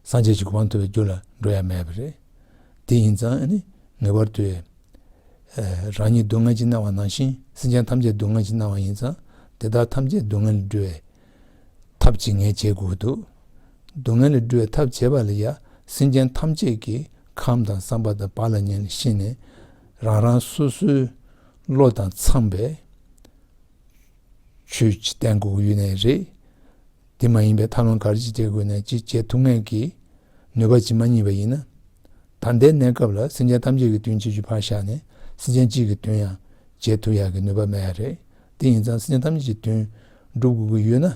སངས་རྒྱས་ཀྱི་གོ་འཕང་ཐོབ་པའི་རྒྱུ་ལ་འགྲོ་ཡ་མེད་པ་རེད། དེ་ཡིན་ཙང་ཨ་ནི་ངེས་པར་དུ་རང་ཉིད་སྡུག་བསྔལ་གྱིས་མནར་བ་ནང་བཞིན་སེམས་ཅན་ཐམས་ཅད་སྡུག་བསྔལ་གྱིས་མནར་བ་ཡིན་ཙང་དེ་དག་ཐམས་ཅད་སྡུག་བསྔལ་ལས་སྒྲོལ་བའི་ཐབས་ཅིག་ངས་བྱེད་དགོས་འདུག་སྡུག་བསྔལ་ལས་སྒྲོལ་བའི་ཐབས་བྱེད་པ་ལ་ཡ་སེམས་ཅན་ཐམས་ཅད་ཀྱི་ཁམས་དང་བསམ་པ་དང་བག་ལ་ཉལ་ལ་ཤེས་ནས་རང་རང་སོ་སོའི་བློ་དང་འཚམས་པའི་ཆོས་ཅིག་བསྟེན་དགོས་ཀྱི་ཡོད་ནའི་རེད། དེ་མ་ཡིན་པའི་ཐབས་ལམ་ག་རེ་ཅིག་བྱེད་དགོས་ནའི་ཅིག་བྱེད་ཐུབ་མཁན་གྱི་ནུས་པ་ཅིག་མ་རྙེད་པ་ཡིན་ན། ད་ལྟའི་གནས་སྐབས་ལ་སེམས་ཅན་ཐམས་ཅད་ཀྱི་དོན་བྱེད་རྒྱུ་ཕར་བཞག་ནས་སེམས་ཅན་གཅིག་གི་དོན་ཡང་བྱེད་ཐུབ་ཡག་གི་ནུས་པ་མེད་ཡ་རེད། དེ་ཡིན་ཙང་སེམས་ཅན་ཐམས་ཅད་ཀྱི་དོན་སྒྲུབ་དགོས་ཀྱི་ཡོད་ན།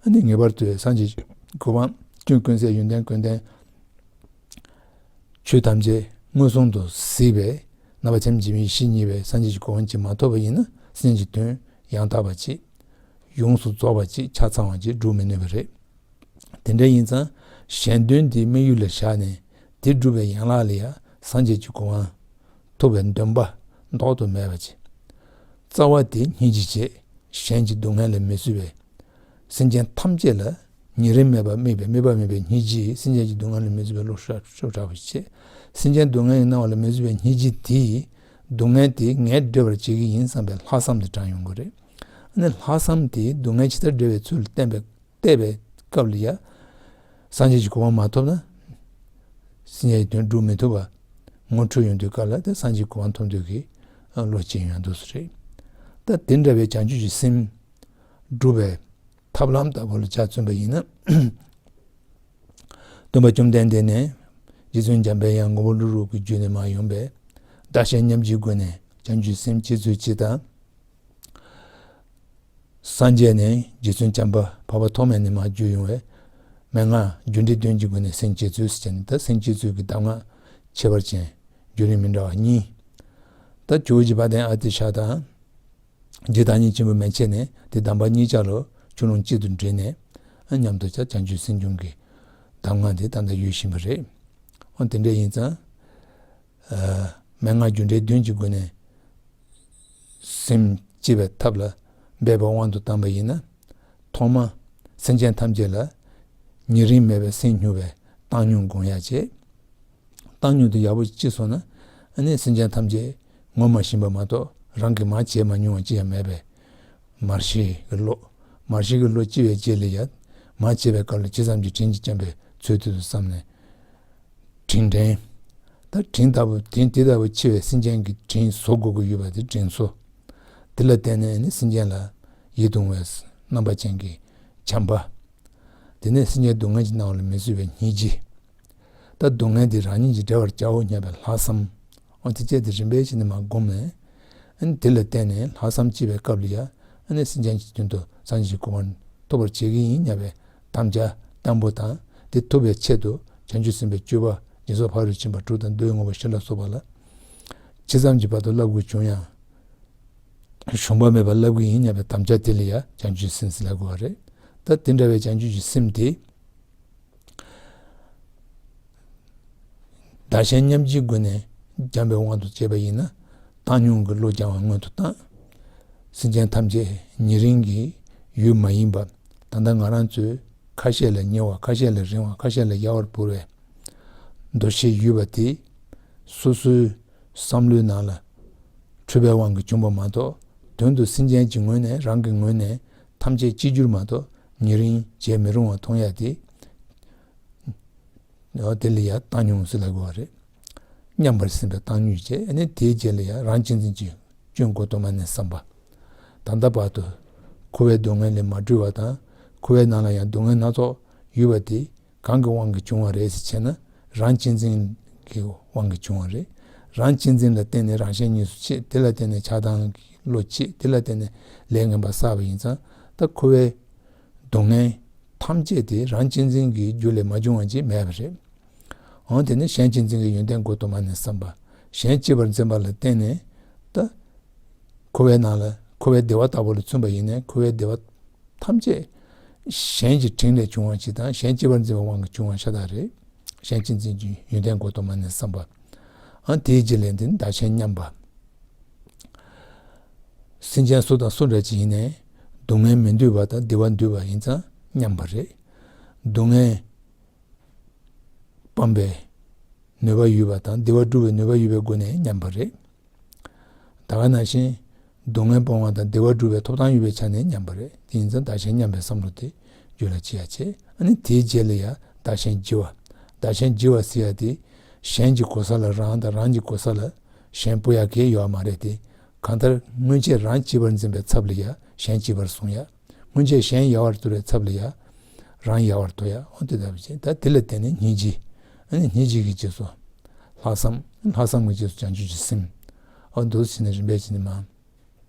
ཨ་ནི་ངེས་པར་དུ་སངས་རྒྱས་ཀྱི་གོ་འཕང་ཀུན་ཀུན་ཟད་ཡོན་ཏན་ཀུན་ལྡན་ཆོས་ཐམས་ཅད་མངོན་སུམ་དུ་གཟིགས་པའི་རྣམ་པ་ཐམས་ཅད་མི་ཤེས་ཉིད་པའི་སངས་རྒྱས་ཀྱི་གོ་འཕང་ཅིག་མ་ཐོབ་པ་ཡིན་ན་སེམས་ཀྱི་དོན་ཡང་དག་པ་ཅིག་ཡོངས་སུ་རྫོགས་པ་ཅིག་ཆ་ཚང་བ་ཅིག་སྒྲུབ་མི་ནུས་པ་རེད། དེ་འདྲ་ཡིན་ཙང་གཞན་དོན་དེ་དམིགས་ཡུལ་ལ་བཞག་ནས་དེ་སྒྲུབ་པའི་ཡན་ལག་ལ་ཡང་སངས་རྒྱས་ཀྱི་གོ་འཕང་ཐོབ་པའི་འདུན་པ་ལྡོག་ཏུ་མེད་པ་ཅིག་རྩ་བ་དེ་སྙིང་རྗེ་བྱེད། གཞན་གྱི་སྡུག་བསྔལ་ལ་མི་བཟོད་པའི། སེམས་ཅན་ཐམས་ཅད་ལ་ཉེ་རིང་མེད་པར་དམིགས་པའི་དམིགས་པ་མེད་པའི་སྙིང་རྗེས་སེམས་ཅན་གྱི་སྡུག་བསྔལ་ལ་མི་བཟོད་པའི་བློ་ཤུགས་དྲག་པོ་བྱེད། སེམས་ཅན་སྡུག་བསྔལ་གྱིས་མནར་བ་ལ་མི་བཟོད་པའི་སྙིང་རྗེ་དེས་སྡུག་བསྔལ་དེ་ངས་སྒྲོལ་བར་བྱེད་ཀྱི་ཡིན་བསམ་པའི་ལྷག་བསམ་དེ་དྲངས་ཡོང་གི་རེད། ཨ་ནི་ལྷག་བསམ་དེ་སྡུག་བསྔལ་ཇི་ལྟར་བསྒྲལ་བའི་ཚུལ་བསྟན་པའི་བལྟས་པའི་སྐབས་ལ་ཡ། སངས་རྒྱས་ཀྱི་གོ་འཕང་མ་ཐོབ་ན། སེམས་ཅན་གྱི་དོན་སྒྲུབ་མི་ཐུབ་པ་ངོ་འཕྲོད་ཡོང་དུས་སྐབས་ལ་དེ་སངས་རྒྱས་གོ་འཕང་ཐོབ་འདོད་ཀྱི་བློ་སྐྱེ་ཡོང་དུས་སུ་རེད། ད་དེ་འདྲ་བའི་བྱང་ཆུབ་ཀྱི་སེམས་སྒྲུབ་པའི་ཐབས་ལམ་ལྟ་བུ་ལ་ཆ་མཚོན་པ་ཡིན་ན། སྟོན་པ་བཅོམ་ལྡན་འདས་ནས་རྗེ་བཙུན་འཇམ་པའི་དབྱངས་མགོན་པོ་ཀླུ་སྒྲུབ་ཀྱི་རྒྱུད་ནས་མར་ཡོང་པའི་བདག་གཞན་མཉམ་བརྗེའི་སྒོ་ནས་བྱང་ཆུབ་སེམས་བསྐྱེད་ཚུལ་སྤྱི་དང་། སངས་རྒྱས་ནས་རྗེ་བཙུན་བྱམས་པ་འཕགས་པ་ཐོགས་མེད་ནས་མར་བརྒྱུད་ཡོང་བའི་མན་ངག་རྒྱུ་འབྲས་བདུན་གྱི་སྒོ་ནས་སེམས་བསྐྱེད་ཚུལ་ཟེར་ནས་ད་སེམས་བསྐྱེད་ཚུལ་གྱི་གདམས་ངག་ཁྱད་པར་ཅན་བརྒྱུད་རིམ་མི་འདྲ་བ་གཉིས། ད་ཇོ་བོ་རྗེ་དཔལ་ལྡན་ཨ་ཏི་ཤ་དང་། རྗེ་བདག་ཉིད་ཆེན་པོ་མན་ཆད་ནས་དེ་གདམས་པ་གཉིས་ཆ་ལ་ཆུ་ཀླུང་གཅིག་ཏུ་འདྲེས་ནས་མཉམ་དུ་བྱ་བྱང་ཆུབ་སེམས་སྦྱོང་གི་གདམས་ངག་དེ་ད་ལྟ་ཡོད་བཞིན་པ་རེད། འོ་དེ་འདྲ་ཡིན་ཙང་། མན་ངག་རྒྱུ་འབྲས་བདུན་གྱི་སྒོ་ནས་སེམས་བསྐྱེད་པའི་ཐབས་ལ་འབད་པའི་དབང་དུ་བཏང་པ་ཡིན་ན། ཐོག་མ་སེམས་ཅན་ཐམས་ཅད་ལ་ཉེ་རིང་མེད་པའི་སེམས་སྨྱོ་བའི་བཏང་སྙོམས་སྒོམ་ཡ་བྱེད། བཏང་སྙོམས་དེ་ཡག་པོ་ཅིག་སོང་ན་ཨ་ནི་སེམས་ཅན་ཐམས་ཅད་ངོ་མ་ཤེས་པ་མ་གཏོགས་རང་གིས་མ་བྱས་མ་མྱོང་བ་ཅི་ཡང་མེད་པའི་མར་ཤེས་ཀྱི་བློ། མར་ཤེས་ཀྱི་བློ་སྐྱེ་བའི་རྗེས་ལ་ཡང་མ་བྱས་པའི་སྐབས་ལ་ཇི་ཙམ་གྱིས་དྲིན་གྱིས་འཇོམས་པའི་ཚུལ་དུ་བསམ་ནས། དྲིན་དྲན། ད་དྲིན་ལྟ་བུ་དེ་དེ་ལྟ་བུ་ཆེ་བའི་སེམས་ཅན་གྱི་དྲིན་གཟོ་དགོས་ཀྱི་ཡོད་པ་དེ་དྲིན་གཟོ། དེ་ལ་བརྟེན་ནས་ནི་སེམས་ཅན་ལ་ཡིད་དུ་འོང་བའི་རྣམ་པ་ཅན་གྱི་བྱམས་པ། དེ་ནས་སེམས་ཅན་སྡུག་བསྔལ་གྱིས་མནར་བ་ལ་མི་བཟོད་པའི་སྙིང་རྗེ། ད་སྡུག་བསྔལ་འདི་རང་ཉིད་ཀྱིས་བསྒྲལ་བར་བྱའོ་སྙམ་པའི་ལྷག་བསམ། འོ་དེ་བཅས་དེ་རིམ་པས་བྱས་ནས་མར་བསྒོམས་ནས། ཨ་ནི་དེ་ལ་བརྟེན་ནས་ལྷག་བསམ་སྐྱེས་པའི་སྐབས་ལ་ཡང་ཨ་ནི་སེམས་ཅན་གྱི་དོན་དུ་སངས་རྒྱས་ཀྱི་གོ་འཕང་ཐོབ་པར་བྱེད་ཀྱི་ཡིན་སྙམ་པའི་དམ་བཅའ་བརྟན་པོ་དང་དེ་ཐོབ་པའི་ཆེད་དུ་བྱང་ཆུབ་སེམས་དཔའི་སྤྱོད་པ་སྦྱིན་སོགས་ཕ་རོལ་ཕྱིན་པ་དྲུག་དང་མདོའི་དངོས་པོ་བཞི་ལ་སོགས་པ་ལ་ཇི་ཙམ་གྱི་བར་དུ་བསླབ་དགོས་བྱུང་ཡང་། ཞུམ་པ་མེད་པར་བསླབ་ཀྱི་ཡིན་སྙམ་པའི་དམ་བཅའ་དེ་ལ་ཡང་བྱང་ཆུབ་སེམས་ཟེར་ལབ་དགོས་པ་རེད། ད་དེ་འདྲ་བའི་བྱང་ཆུབ་ཀྱི་སེམས་དེ། བདག་གཞན་མཉམ་བརྗེའི་སྒོ་ནས་སྦྱངས་པའི་དབང་དུ་བྱས་པ་ཡིན་ན་བཏང་སྙོམས་ཀྱི་བློ་སྦྱང་བ་སྔོན་དུ་བཏང་། སེམས་ཅན་ཐམས་ཅད་ཉེ་རིང་གི་ཡུལ་མ་ཡིན་པ་ད་ལྟ་ང་རང་ཚོའི་ཁ་ཤས་ལ་ཉེ་བ་ཁ་ཤས་ལ་རིང་བ་ཁ་ཤས་ལ་ཡལ་བར་བོར་བའི་འདུ་ཤེས་ཡོད་པ་དེ་སོ་སོའི་བསམ་བློའི་ནང་ལ་འཁྲུལ་པའི་དབང་གིས་བྱུང་བ་མ་གཏོགས་དོན་དུ་སེམས་ཅན་གྱི་ངོས་ནས་རང་གི་ངོས་ནས་ཐམས་ཅད་གཅིག་གྱུར་མ་གཏོགས་ཉེ་རིང་བྱེད་མི་རུང་བ་མཐོང་ཡ་དེ། འོ་དེ་ལ་ཡང་བཏང་སྙོམས་ཟེར་ལབ་དགོས་པ་རེད། མཉམ་པར་སེམས་པའི་བཏང་སྙོམས་བྱས་ཨ་ནི་དེའི་རྗེས་ལ་ཡང་རང་གཅེས་འཛིན་གྱི་སྐྱོན་འགོག་ཐོག་མ་ནས་བསམ་པ། ད་ལྟ་བར་དུ་འཁོར་བའི་སྡུག་བསྔལ་ལས་མ་གྲོལ་བ་དང་འཁོར་བའི་ནང་ལ་ཡང་སྡུག་བསྔལ་སྣ་ཚོགས་ཡོད་པ་དེ་གང་གི་དབང་གིས་བྱུང་བ་རེད་ཟེར་བྱས་ན་རང་གཅེས་འཛིན་གྱི་དབང་གིས་བྱུང་བ་རེད། རང་གཅེས་འཛིན་ལ་བརྟེན་ནས་རང་གཞན་གཉིས་སུ་ཕྱེ་དེ་ལ་བརྟེན་ནས་ཆགས་སྡང་གི་བློ་སྐྱེས་དེ་ལ་བརྟེན་ནས་ལས་ངན་པ་བསགས་པ་ཡིན་ཙང་ད་འཁོར་བའི་སྡུག་བསྔལ་ཐམས་ཅད་དེ་རང་གཅེས་འཛིན་གྱི་རྒྱུ་ལས་མ་བྱུང་བ་ཅིག་མེད་པ་རེད། འོན་ཏེ་ནི་གཞན་གཅེས་འཛིན་གྱི་ཡོན་ཏན་འགོག་ཐོག་མ་ནས་བསམ་པ། གཞན་གཅེས་པར་འཛིན་པ་ལ་བརྟེན་ནས་ད་འཁོར་བའི་ནང་ལ་འཁོར་བའི་བདེ་བ་ལྟ་བུ་ལ་མཚོན་པ་ཡིན་ནའི་འཁོར་བའི་བདེ་བ་ཐམས་ཅད་གཞན་གྱི་དྲིན་ལས་བྱུང་བ་ཅིག་དང་གཞན་གཅེས་པར་འཛིན་པའི་དབང་གིས་བྱུང་བ་ཤ་སྟག་རེད། གཞན་གཅེས་འཛིན་གྱི་ཡོན་ཏན་འགོག་ཐོག་མ་ནས་བསམ་པ། ཨ་དེའི་རྗེས་ལས་འདི་ནི་བདག་གཞན་མཉམ་པ། སེམས་ཅན་སུ་དང་སུ་འདྲ་ཅིག་ཡིན་ནའི་སྡུག་བསྔལ་མི་འདོད་པ་དང་བདེ་བ་འདོད་པ་ཡིན་ཙང་མཉམ་པ་རེད། སྡུག་བསྔལ་སྤང་བའི་ནུས་པ་ཡོད་པ་དང་བདེ་བ་སྒྲུབ་པའི་ནུས་པ་ཡོད་པའི་སྒོ་ནས་མཉམ་པ་རེད། ད་ག་ནང་བཞིན་སྡུག་བསྔལ་སྤོང་བ་དང་བདེ་བ་སྒྲུབ་པའི་ཐོབ་ཐང་ཡོད་པའི་ཆ་ནས་མཉམ་པ་རེད། དེ་ཡིན་ཙང་བདག་གཞན་མཉམ་པའི་བསམ་བློ་དེ་རྒྱུད་ལ་སྐྱེ་ཡ་བྱེད། ཨ་ནི་དེའི་རྗེས་ལ་ཡ་བདག་གཞན་བརྗེ་བ། བདག་གཞན་བརྗེ་བ་ཟེར་ཡ་དེ་གཞན་གྱི་གོ་ས་ལ་རང་དང་རང་གི་གོ་ས་ལ་གཞན་སྤོ་ཡ་གང་ཡང་ཡོད་མ་རེད་དེ། གང་ལྟར་སྔོན་ཆད་རང་གཅེས་པར་འཛིན་པའི་ཚབ་ལ་ཡ་གཞན་གཅེས་པར་བཟུང་ཡ། སྔོན་ཆད་གཞན་ཡལ་བར་དོར་བའི་ཚབ་ལ་ཡ་རང་ཡལ་བར་དོར་ཡ། འོ་དེ་ལྟ་བུ་བྱས། ད་དེ་ལ་བརྟེན་ནས་སྙིང་རྗེ། ཨ་ནི་སྙིང་རྗེ་གི་རྗེས་སུ་ལྷག་བསམ། ལྷག་བསམ་གྱི་རྗེས་སུ་བྱང་ཆུབ་ཀྱི་སེམས། འོ་འདུག་སེ་བྱས་ནས་རིམ་པས་བྱས་ནས་མར་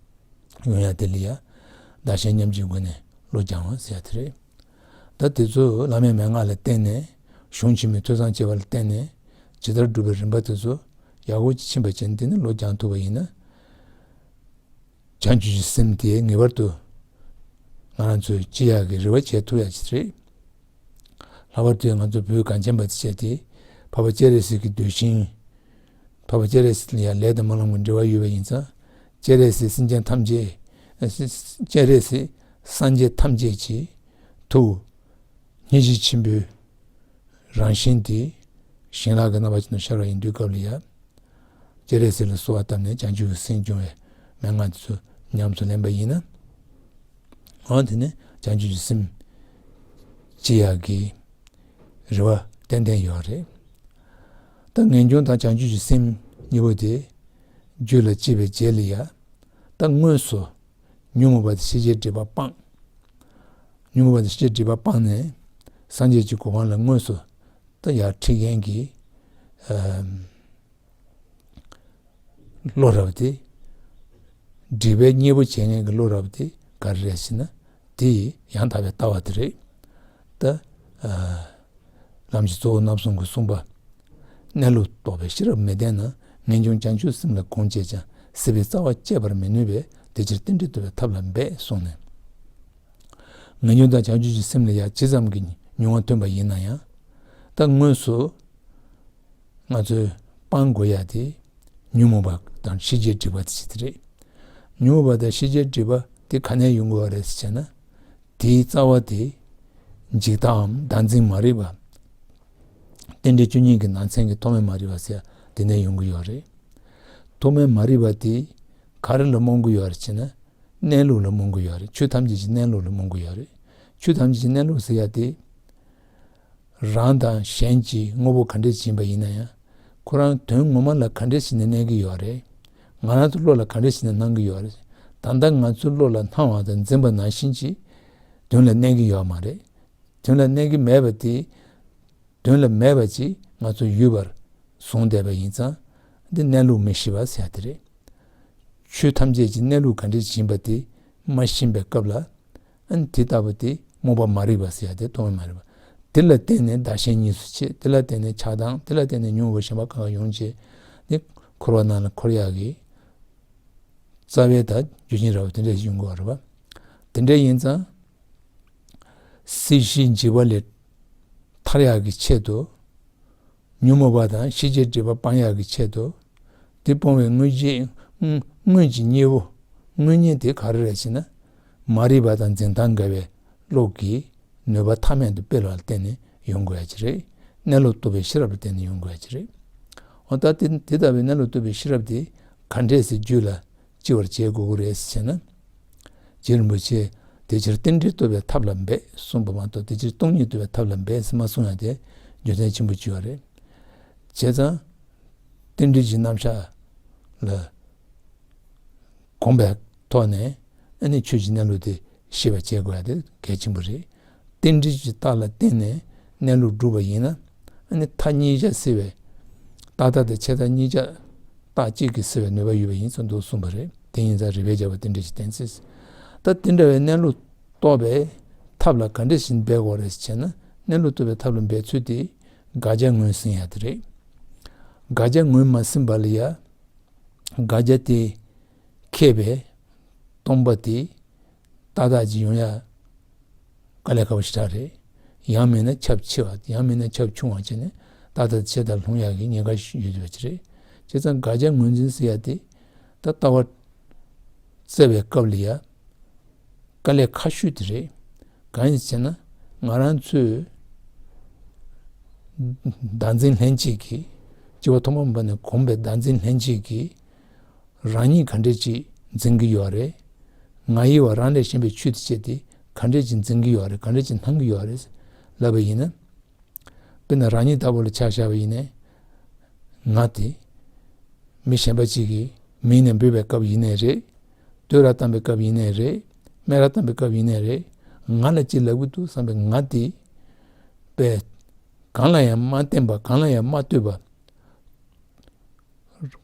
ཡོང་ཡ་དེ་ལ་ཡ་བདག་གཞན་མཉམ་བརྗེའི་སྒོ་ནས་བློ་སྦྱང་བ་ཟེར་ཡ་དེ་རེད། ད་དེ་ཚོ་བླ་མའི་མན་ངག་ལ་བརྟེན་ནས། གཞུང་ཆེན་མོའི་ཐོས་བསམ་བྱས་པ་ལ་བརྟེན་ནས་ཇི་ལྟར་སྒྲུབ་པའི་རིམ་པ་དེ་ཚོ་ཡག་པོ་ཅིག་ཕྱིན་པ་བྱས་ནས་དེ་ནས་བློ་སྦྱང་ཐུབ་པ་ཡིན་ན། བྱང་ཆུབ་ཀྱི་སེམས་དེ་ངེས་པར་དུ་ང་རང་ཚོས་སྐྱེ་ཡག་གི་རེ་བ་བྱེད་ཐུབ་ཡག་ཅིག་རེད། ལྷག་པར་དུ་ང་ཚོ་བོད་གངས་ཅན་པ་ཚོ་བྱས་ཏེ་འཕགས་པ་སྤྱན་རས་གཟིགས་ཀྱི་གདུལ་ཞིང་། འཕགས་པ་སྤྱན་རས་གཟིགས་ལ་ཡང་ལས་དང་རྨི་ལམ་གྱི་འབྲེལ་བ་ཡོད་པ་ཡིན་ཙང་། སྤྱན་རས་གཟིགས་སེམས་ཅན་ཐམས་ཅད། སྤྱན་རས་གཟིགས་སངས་རྒྱས་ཐམས་ཅད་ཀྱི་ཐུགས་སྙིང་རྗེ་ཆེན་པོའི་རང་བཞིན་དེ་ཞིང་ལྷག་གི་རྣམ་པ་ཅན་དུ་ཤར་བ་ཡིན་དུས་སྐབས་ལ་ཡ། སྤྱན་རས་གཟིགས་ལ་གསོལ་བ་བཏབ་ནས་བྱང་ཆུབ་ཀྱི་སེམས་སྦྱོང་བའི་མན་ངག་དེ་ཚོ་ཉམས་སུ་ལེན་པ་ཡིན་ན། འོ་དེ་ནས་བྱང་ཆུབ་ཀྱི་སེམས་སྐྱེ་ཡག་གི་རེ་བ་ཏན་ཏན་ཡོད་རེད། ད་ངེས་འབྱུང་དང་བྱང་ཆུབ་ཀྱི་སེམས་གཉིས་པོ་དེ་རྒྱུད་ལ་སྐྱེས་པའི་རྗེས་ལ་ཡ། ད་དངོས་སུ་ཉོན་མོངས་པ་དང་ཤེས་བྱའི་སྒྲིབ་པ་སྤངས། ཉོན་མོངས་པ་དང་ཤེས་བྱའི་སྒྲིབ་པ་སྤངས་ནས་སངས་རྒྱས་ཀྱི་གོ་འཕང་ལ་དངོས་སུ་ད་ཡར་ཁྲིད་མཁན་གྱི་ཨ་བློ་རབ་དེ། སྒྲིབ་པའི་གཉེན་པོ་བྱེད་མཁན་གྱི་བློ་རབ་དེ་ག་རེ་རེད་ཟེར་ན། དེ་ཡང་དག་པའི་ལྟ་བ་དེ་རེད། ད་ཨ་ལམ་གྱི་གཙོ་བོ་རྣམ་གསུམ་གྱིས་གསུངས་པ། གནས་ལུགས་རྟོགས་པའི་ཤེས་རབ་མི་ལྡན་ན། ངེས་འབྱུང་བྱང་ཆུབ་སེམས་ལ་གང་སྐྱེས་ཀྱང་། སྲིད་པའི་རྩ་བ་བཅད་པར་མི་ནུས་པས། དེ་ཕྱིར་རྟེན་འབྲེལ་རྟོགས་པའི་ཐབས་ལ་འབད་གསུངས་ནས། ངེས་འབྱུང་དང་བྱང་ཆུབ་ཀྱི་སེམས་ལ་ཡང་ཇི་ཙམ་གྱི་མྱོང་བ་ཐོན་པ་ཡིན་ན་ཡང་། ད་དངོས་སུ་ང་ཚོས་སྤང་དགོས་ཡ་དེ་ཉོན་མོངས་པ་དང་ཤེས་བྱའི་སྒྲིབ་པ་དེ་ཅིག་དེ་རེད། ཉོན་མོངས་པ་དང་ཤེས་བྱའི་སྒྲིབ་པ་དེ་ག་ནས་ཡོང་དགོས་པ་རེད་ཟེར་ན། དེའི་རྩ་བ་དེ་འཇིག་ལྟའམ་བདག་འཛིན་མ་རིག་པ། རྟེན་འབྲེལ་བཅུ་གཉིས་ཀྱི་ནང་ཚན་གྱི་ཐོག་མེད་མ་རིག་པ་ཟེར་ཡ་དེ་ནས་ཡོང་གི་ཡོད་རེད། ཐོག་མེད་མ་རིག་པ་དེ་ག་རེ་ལ་རྨོངས་ཀྱི་ཡོད་རེད་ཟེར་ན། གནས་ལུགས་ལ་རྨོངས་ཀྱི་ཡོད་རེད། ཆོས་ཐམས་ཅད་ཀྱི་གནས་ལུགས་ལ་རྨོངས་ཀྱི་ཡོད་རེད། ཆོས་ཐམས་ཅད་ཀྱི་གནས་ལུགས་ཟེར་ཡ་དེ། རང་དང་གཞན་གྱི་དངོས་པོ་ག་འདྲས་ཡིན་པ་ཡིན་ན་ཡང་། ཁོ་རང་དོན་ངོ་མ་ལ་ག་འདྲས་བྱས་ནས་གནས་ཀྱི་ཡོད་རེད། ང་རང་ཚོ་བློ་ལ་ག་འདྲས་བྱས་ནས་སྣང་གི་ཡོད་རེད། ད་ལྟ་ང་ཚོའི་བློ་ལ་སྣང་བ་དང་འཛིན་པ་ནང་བཞིན་གྱི་དོན་ལ་གནས་ཀྱི་ཡོད་མ་རེད། དོན་ལ་གནས་ཀྱི་མེད་པ་དེ། དོན་ལ་མེད་པ་ཅིག་ང་ཚོ་ཡོད་པར་བཟུང་བསྡད་པ་ཡིན་ཙང་། འདི་གནས་ལུགས་མི་ཤེས་པ་ཟེར་ཡ་དེ་རེད། ཆོས་ཐམས་ཅད་ཀྱི་གནས་ལུགས་ག་འདྲས་ཡིན་པ་དེ་མ་ཤེས་པའི་སྐབས་ལ། ཨ་ནི་དེ་ལྟ་བུ་དེ་རྨོངས་པ་མ་རིག་པ་ཟེར་ཡ་དེ་ཐོག་མེད་མ་རིག་པ། དེ་ལ་བརྟེན་ནས་བདག་གཞན་གཉིས་སུ་སྐྱེས། དེ་ལ་བརྟེན་ནས་ཆགས་སྡང་། དེ་ལ་བརྟེན་ནས་ཉོན་མོངས་པ་གཞན་པ་གང་ག་ཡོང་བྱས་ནས་འཁོར་བ་ནང་ལ་འཁོར་ཡག་གི་རྩ་བའི་ད་རྒྱུ་རྐྱེན་ར་བ་དེ་འདྲས་ཡོང་དགོས་པ་རེད་པ། དེ་འདྲས་ཡིན་ཙང་། སྲིད་ཞིའི་འཇིགས་པ་ལས་ཐར་ཡག་གི་ཆེད་དུ། ཉོན་མོངས་པ་དང་ཤེས་བྱའི་སྒྲིབ་པ་སྤང་ཡག་གི་ཆེད་དུ། དེ་སྤོང་བའི་དངོས་གཞི། དངོས་ཀྱི་དངོས་པོ། དངོས་གཉེན་དེ་ག་རེ་རེད་ཟེར་ན། མ་རིག་པ་དང་འཛིན་སྟངས་འགལ་བའི་བློ་གི་ནུས་པ་མཐའ་མེད་དུ་སྤེལ་བ་ལ་བརྟེན་ནས་ཡོང་དགོས་ཡ་ཅིག་རེད། གནས་ལུགས་རྟོགས་པའི་ཤེས་རབ་ལ་བརྟེན་ནས་ཡོང་དགོས་ཡ་ཅིག་རེད། འོ་ད་དེ་དེ་ལྟ་བུའི་གནས་ལུགས་རྟོགས་པའི་ཤེས་རབ་དེ་ག་འདྲས་སེ་རྒྱུད་ལ་སྐྱེ་བར་བྱེད་དགོས་ཀྱི་རེད་ཟེར་ན། རྗེ་རིན་པོ་ཆེས་དེ་ཕྱིར་རྟེན་འབྲེལ་རྟོགས་པའི་ཐབས་ལ་འབད་གསུངས་པ་མ་གཏོགས། དེ་ཕྱིར་སྟོང་ཉིད་རྟོགས་པའི་ཐབས་ལ་འབད་ཟེར་མ་གསུངས་ཡ་དེ་རྒྱུ་མཚན་ཆེན་པོ་ཅིག་ཡོད་རེད། བྱས་ཙང་། རྟེན་འབྲེལ་གྱི་རྣམ་གཞག་ལ་གོམས་པའི་ཐོག་ནས། ཨ་ནི་ཆོས་ཀྱི་གནས་ལུགས་དེ་ཤེས་པར་བྱེད་དགོས་ཡ་དེ་གལ་ཆེན་པོ་རེད། རྟེན་འབྲེལ་གྱི་རྟགས་ལ་བརྟེན་ནས་གནས་ལུགས་སྒྲུབ་པ་ཡིན་ན། ཨ་ནི་མཐའ་གཉིས་ཆ་སེལ་བའི། རྟག་མཐའ་དང་ཆད་མཐའ་གཉིས་ཆ་རྟགས་གཅིག་གིས་སེལ་བའི་ནུས་པ་ཡོད་པ་ཡིན་ཙང་འདུག་གསུངས་པ་རེད། དེ་ཡིན་ཙང་རིགས་པས་ཁྱབ་པ་རྟེན་འབྲེལ་གྱི་གཏན་ཚིགས། ད་དེ་འདྲ་བའི་གནས་ལུགས་རྟོགས་པའི་ཐབས་ལ་ག་འདྲ་ཞིག་འབད་དགོས་རེད་ཟེར་ན། གནས་ལུགས་རྟོགས་པའི་ཐབས་ལ་འབད་ཚུལ་དེ་དགག་བྱ་ངོས་ཟིན་ཡ་དེ་རེད། དགག་བྱ་ངོས་མ་ཟིན་པ་ལ་ཡ། དགག་བྱ་དེ་ཁེགས་པའི་སྟོང་པ་དེ་ཏག་ཏག་ཅིག་ཡོང་ཡ་དཀའ་ལས་ཁག་པོ་ཞེ་དྲག་རེད། ཡང་མིན་ན་ཁྱབ་ཆེ་བ། ཡང་མིན་ན་ཁྱབ་ཆུང་བ་བྱས་ནས་ཏག་ཏག་ཆེ་ལྟར་ལྷུང་ཡག་གི་ཉེན་ཁ་ཡོད་པ་ཅིག་རེད། བྱས་ཙང་དགག་བྱ་ངོས་འཛིན་ཟེར་ཡ་དེ་ད་ལྟ་བ་ བཙལ་བའི་སྐབས་ལ་ཡ། དཀའ་ལས་ཁག་ཤོས་དེ་རེད། གང་ཡིན་ཟེར་ན། ང་རང་ཚོས་བདག་འཛིན་ལྷན་སྐྱེས་ཀྱིས་སྐྱེ་བ་ཐོག་མ་མེད་པ་ནས་གོམས་པའི་བདག་འཛིན་ལྷན་སྐྱེས་ཀྱིས་རང་ཉིད་ག་འདྲས་ཅིག་འཛིན་གྱི་ཡོད་རེད། ང་ཡི་བ་རང་ལས་གཞན་པའི་ཆོས་དེ་བྱས་ཏེ་ག་འདྲས་ཅིག་འཛིན་གྱི་ཡོད་རེད། ག་འདྲས་ཅིག་སྣང་གི་ཡོད་རེད་ལབ་པ་ཡིན་ན། དཔེར་ན་རང་ཉིད་ལྟ་བུ་ལ་ཆ་བཞག་པ་ཡིན་ན། ང་དེ་མི་གཞན་པ་ཅིག་གི་མིང་ནས་འབོད་པའི་སྐབས་ཡིན་ནའི་རེད། བསྟོད་ར་བཏང་པའི་སྐབས་ཡིན་ནའི་རེད། སྨད་ར་བཏང་པའི་སྐབས་ཡིན་ནའི་རེད། ང་ལ་ཅི་ལབ་ཀྱི་འདུག་བསམ་པའི་ང་དེ་པས་གང་ལ་ཡང་མ་བརྟེན་པ། གང་ལ་ཡང་མ་ལྟོས་པ།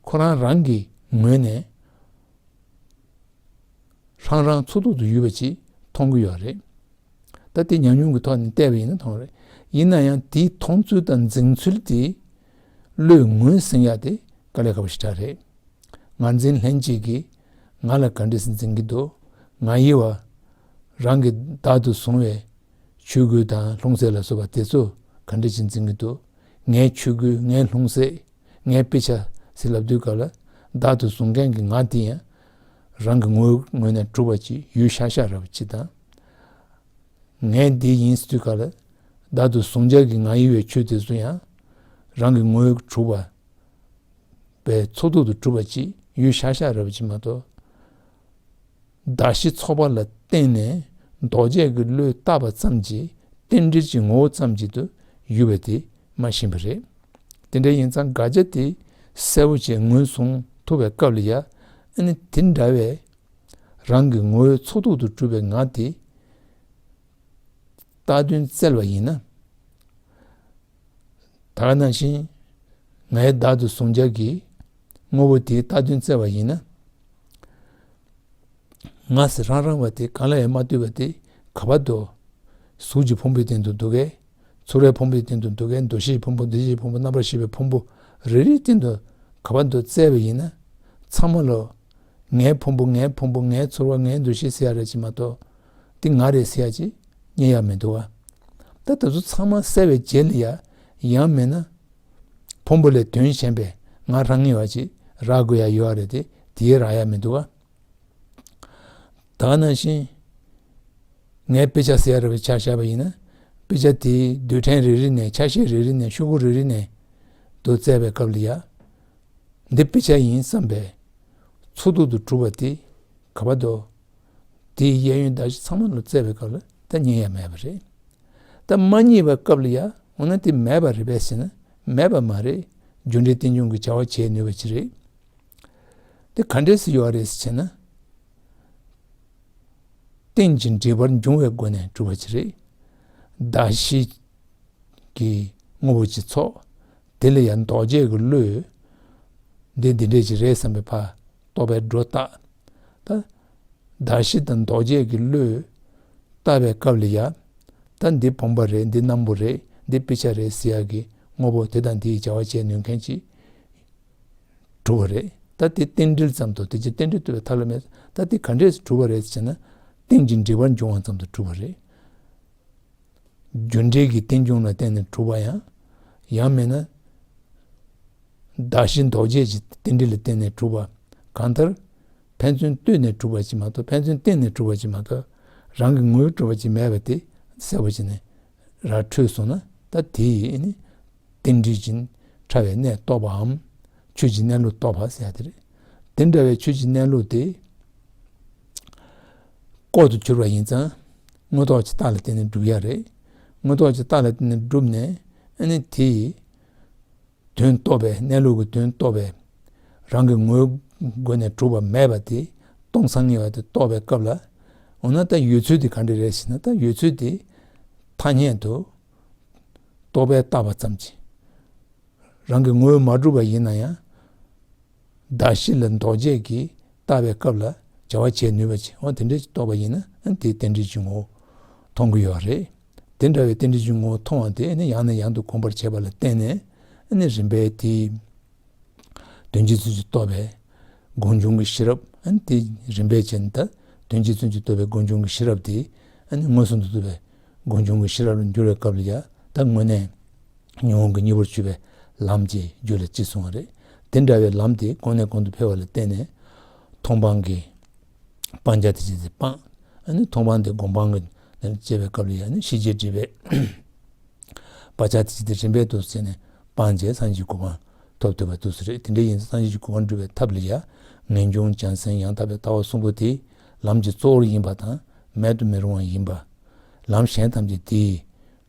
ཁོ་རང་རང་གི་ངོས་ནས་རང་རང་ཚོགས་རྫོགས་སུ་ཡོད་པ་ཅིག་མཐོང་གི་ཡོད་རེད། ད་དེ་ཉམས་མྱོང་གི་ཐོག་ནས་བལྟས་པ་ཡིན་ན་མཐོང་རེད། ཡིན་ན་ཡང་དེའི་མཐོང་ཚུལ་དང་འཛིན་ཚུལ་དེ་བློས་ངོས་ཟིན་ཡག་དེ་དཀའ་ལས་ཁག་པོ་ཞེ་དྲག་རེད། ངར་འཛིན་ལྷན་སྐྱེས་ཀྱིས་ང་ལ་ག་འདྲ་ཞིག་འཛིན་གྱི་འདུག་ང་ཡི་བ་རང་གིས་བདག་ཏུ་བཟུང་བའི་ཆོས་གོས་དང་ལྷུང་བཟེད་ལ་སོགས་པ་དེ་ཚོ་ག་འདྲ་ཞིག་འཛིན་གྱི་འདུག་ངའི་ཆོས་གོས། ངའི་ལྷུང་བཟེད། ངའི་དཔེ་ཆ་ཟེར་ལབ་དུས་སྐབས་ལ། བདག་ཏུ་བཟུང་མཁན་གྱི་ང་དེ་ཡང་རང་གི་ངོ་བོའི་ངོས་ནས་གྲུབ་པ་ཅིག་ཡོད་ཤག་ཤག་རེད་པ་ཅིག་དང་། ངས་འདི་ཡིན་ཟེར་དུས་སྐབས་ལ། བདག་ཏུ་བཟུང་བྱ་གི་ང་ཡི་བའི་ཆོས་དེ་ཚོ་ཡང་རང་གི་ངོ་བོའི་གྲུབ་པ་པའི་ཚོགས་རྫོགས་སུ་གྲུབ་པ་ཅིག་ཡོད་ཤག་ཤག་རེད་པ་ཅིག་མ་གཏོགས། གདགས་གཞི་ཚོགས་པ་ལ་བརྟེན་ནས་ལྡོག་ཆས་ཀྱི་བློས་བཏགས་པ་ཙམ་གྱིས་རྟེན་འབྲེལ་གྱི་ངོ་བོ་ཙམ་གྱིས་དུ་ཡོད་པ་དེ་མ་ཤེས་པ་རེད། དེ་འདྲ་ཡིན་ཙང་དགག་བྱ་དེ་གསལ་པོ་བྱས་ངོས་བཟུང་ཐུབ་པའི་སྐབས་ལ་ཡ། ཨ་ནི་དེ་འདྲ་བའི་རང་གི་ངོ་བོའི་ཚོགས་རྫོགས་སུ་གྲུབ་པའི་ང་དེ་བཏགས་དོན་བཙལ་བ་ཡིན་ན། ད་ག་ནང་བཞིན་ངའི་བདག་ཏུ་བཟུང་བྱ་གི་དངོས་པོ་དེའི་བཏགས་དོན་བཙལ་བ་ཡིན་ན། ང་ཟེར་རང་རང་བ་དེ་གང་ལ་ཡང་མ་ལྟོས་པ་དེ་ག་པར་འདུག་གཟུགས་ཀྱི་ཕུང་པོའི་སྟེང་དུ་འདུག་གས། ཚོར་བའི་ཕུང་པོའི་སྟེང་དུ་འདུག་གས། འདུ་ཤེས་ཀྱི་ཕུང་པོ། འདུ་བྱེད་ཀྱི་ཕུང་པོ། རྣམ་པར་ཤེས་པའི་ཕུང་པོ། རེ་རེའི་སྟེང་དུ་ག་པར་འདུག་བཙལ་བ་ཡིན་ན། ཚང་མ་ལོ། ངའི་ཕུང་པོ། ངའི་ཕུང་པོ། ངའི་ཚོར་བ། ངའི་འདུ་ཤེས་ཟེར་ཡ་རེད་ཅིག་མ་གཏོགས། འདི་ང་རེད་ཟེར་ཡ་ཅིག་རྙེད་ཡ་མི་འདུག་བ། ད་དེ་ཚོ་ཚང་མ་བསལ་བའི་རྗེས་ལ་ཡ། ཡང་མིན་ན། ཕུང་པོ་ལས་དོན་གཞན་པའི་ང་རང་ངེས་པ་ཅིག་རག་དགོས་ཡ་ཡོད་རེད་དེ། དེའི་རག་ཡ་མི་འདུག་བ། ད་ག་ནང་བཞིན། ངའི་དཔེ་ཆ་ཟེར་ཡ་རེད་པ་ཆ་བཞག་པ་ཡིན་ན། དཔེ་ཆ་དེའི་རྡུལ་ཕྲན་རེ་རེ་ནས། ཆ་ཤས་རེ་རེ་ནས། ཤོག་གུ་རེ་རེ་ནས་དུ་བཙལ་བའི་སྐབས་ལ་ཡ། འདི་དཔེ་ཆ་ཡིན་བསམ་པའི་ཚོགས་རྫོགས་སུ་གྲུབ་པ་དེ་ག་པར་འདུག་དེའི་གཡས་གཡོན་གདགས་གཞི་ཚང་མ་ལ་བཙལ་བའི་སྐབས་ལ་ད་རྙེད་ཡ་མེད་པ་རེད། ད་མ་རྙེད་པའི་སྐབས་ལ་ཡ། འོ་ན་དེ་མེད་པ་རེད་པས་ཟེར་ན་མེད་པ་མ་རེད། རྒྱུ་འབྲས་རྟེན་འབྱུང་གི་བྱ་བ་བྱེད་ནུས་པ་ཅིག་རེད། དེ་ག་འདྲས་སེ་ཡོད་རེད་ཟེར་ན། རྟེན་ཅིང་འབྲེལ་པར་འབྱུང་བའི་སྒོ་ནས་གྲུབ་པ་ཅིག་རེད། གདགས་གཞི་གི་དངོས་པོ་ཅིག་ཚོགས། དེ་ལ་ཡང་ལྡོག་ཆས་ཀྱི་བློས། འདི་འདི་འདྲས་ཅིག་རེད་བསམ་པའི་ཕར་རྟོག་པའི་སྒྲོ་བཏགས། ད་གདགས་གཞི་དང་ལྡོག་ཆས་ཀྱི་བློས་བཏགས་པའི་སྐབས་ལ་ཡ། ད་འདི་བུམ་པ་རེད། འདི་སྣམ་བུ་རེད། འདི་དཔེ་ཆ་རེད་ཟེར་ཡག་གི་དངོས་པོ་དེ་དང་དེའི་བྱ་བ་བྱེད་ནུས་མཁན་ཅིག་གྲུབ་པ་རེད། ད་དེ་རྟེན་འབྲེལ་ཙམ་དུ། དེ་ཅི་རྟེན་འབྲེལ་བཏུབ་པའི་ཐབས་ལ་མེད། ད་དེ་ག་འདྲས་སུ་གྲུབ་པ་རེད་ཟེར་ན། རྟེན་ཅིང་འབྲེལ་པར་འབྱུང་བ་ཙམ་དུ་གྲུབ་པ་རེད། རྒྱུ་འབྲས་ཀྱི་རྟེན་འབྱུང་ལ་བརྟེན་ནས་གྲུབ་པ་ཡང་། ཡང་མིན་ན། གདགས་གཞི་ལྡོག་ཆས་ཀྱི་རྟེན་འབྲེལ་ལ་བརྟེན་ནས་གྲུབ་པ། གང་ལྟར། ཕན་ཚུན་ལྟོས་ནས་གྲུབ་པ་ཅིག་མ་གཏོགས། ཕན་ཚུན་བརྟེན་ནས་གྲུབ་པ་ཅིག་མ་གཏོགས། རང་གི་ངོས་གྲུབ་པ་ཅིག་མེད་པ་དེ་གསལ་པོ་བྱས་ནས་ར་འཕྲོད་སོང་ན། ད་དེ་ཡིས་ནི་རྟེན་འབྲེལ་གྱི་ཕྲ་བའི་གནས་རྟོགས་པའམ། ཆོས་ཀྱི་གནས་ལུགས་རྟོགས་པ་ཟེར་ཡ་དེ་རེད། དེ་འདྲ་བའི་ཆོས་ཀྱི་གནས་ལུགས་དེ། ལྐོག་ཏུ་གྱུར་པ་ཡིན་ཙང་། དངོས་ཐོག་གི་རྟགས་ལ་བརྟེན་ནས་གྲུབ་ཡ་རེད། དངོས་ཐོག་གི་རྟགས་ལ་བརྟེན་ནས་གྲུབ་ནས། ཨ་ནི་དེ་ཡི་དོན་རྟོགས་པའི། གནས་ལུགས་ཀྱི་དོན་རྟོགས་པའི། རང་གི་ངོའི་སྒོ་ནས་གྲུབ་པ་མེད་པ་དེ། སྟོང་སང་ངེ་བ་དེ་རྟོགས་པའི་སྐབས་ལ། འོ་ན་ད་ཡོད་ཚུལ་དེ་ག་འདྲ་རེད་ཟེར་ན། ད་ཡོད་ཚུལ་དེ་ཐ་སྙད་དུ་རྟོག་པས་བཏགས་པ་ཙམ་གྱིས། རང་གི་ངོས་མ་གྲུབ་པ་ཡིན་ན་ཡང་། གདགས་གཞི་ལ་ལྡོག་ཆས་ཀྱིས་བཏགས་པའི་སྐབས་ལ་བྱ་བ་བྱེད་ནུས་པ་ཅིག་འོ་དེ་འདྲ་ཞིག་རྟོགས་པ་ཡིན་ན། ཨ་ནི་དེའི་རྟེན་འབྲེལ་གྱི་ངོ་བོ་མཐོང་གི་ཡོད་རེད། དེ་འདྲ་བའི་རྟེན་འབྲེལ་གྱི་ངོ་བོ་མཐོང་བ་དེ་ནི་ཡང་ནས་ཡང་དུ་གོམས་པར་བྱས་པ་ལ་བརྟེན་ནས། ཨ་ནི་རིམ་པས་དེའི་དོན་སྤྱི་མཚོན་གྱིས་རྟོགས་པའི་སྒོམ་བྱུང་གི་ཤེས་རབ། ཨ་ནི་དེ་རིམ་པས་བྱས་ནས་ད་དོན་སྤྱི་མཚོན་གྱིས་རྟོགས་པའི་སྒོམ་བྱུང་གི་ཤེས་རབ་དེ། ཨ་ནི་མངོན་སུམ་དུ་རྟོགས་པའི་སྒོམ་བྱུང་གི་ཤེས་རབ་ལ་འགྱུར་བའི་སྐབས་ལ་ཡ། ད་དངོས་གནས་ཉོན་མོངས་ཀྱི་གཉེན་པོར་གྱུར་པའི་ལམ་གྱི་རྒྱུད་ལ་སྐྱེས་སོང་བ་རེད། དེ་འདྲ་བའི་ལམ་དེ་གོང་ནས་གོང་དུ་འཕེལ་བ་ལ་བརྟེན་ནས། མཐོང་སྤང་གི་ སྤང་བྱ་དེ་ཅི་སྟེ་སྤང་། ཨ་ནི་མཐོང་སྤང་དེ་སྒོམ་སྤང་གི་ནང་བྱེད་པའི་སྐབས་ལ་ཡང་ནི་ཤེས་བྱའི་སྒྲིབ་པའི་བག་ཆགས་དེ་ཅི་སྟེ་རིམ་པས་འདུག་ཟེར་ནས་སྤངས་བྱས་སངས་རྒྱས་ཀྱི་གོ་འཕང་ཐོབ་ཐུབ་པ་འདུག་ཟེར་རེད། དེ་འདྲ་ཡིན་ཙང་སངས་རྒྱས་ཀྱི་གོ་འཕང་སྒྲུབ་པའི་ཐབས་ལ་ཡང་ངེས་འབྱུང་བྱང་སེམས་ཡང་དག་པའི་ལྟ་བ་གསུམ་པོ་དེ་ལམ་གྱི་གཙོ་བོར་ཡིན་པ་དང་མེད་དུ་མི་རུང་བ་ཡིན་པ། ལམ་གཞན་ཐམས་ཅད་དེའི་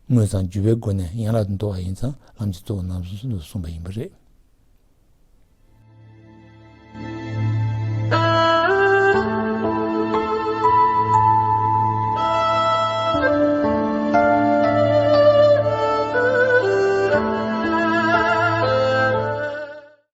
དངོས་སམ་བརྒྱུད་པའི་སྒོ་ནས་ཡན་ལག་ཏུ་འདུ་བ་ཡིན་ཙང་ལམ་གྱི་གཙོ་བོ་རྣམ་གསུམ་དུ་གསུངས་པ་ཡིན་པ་རེད།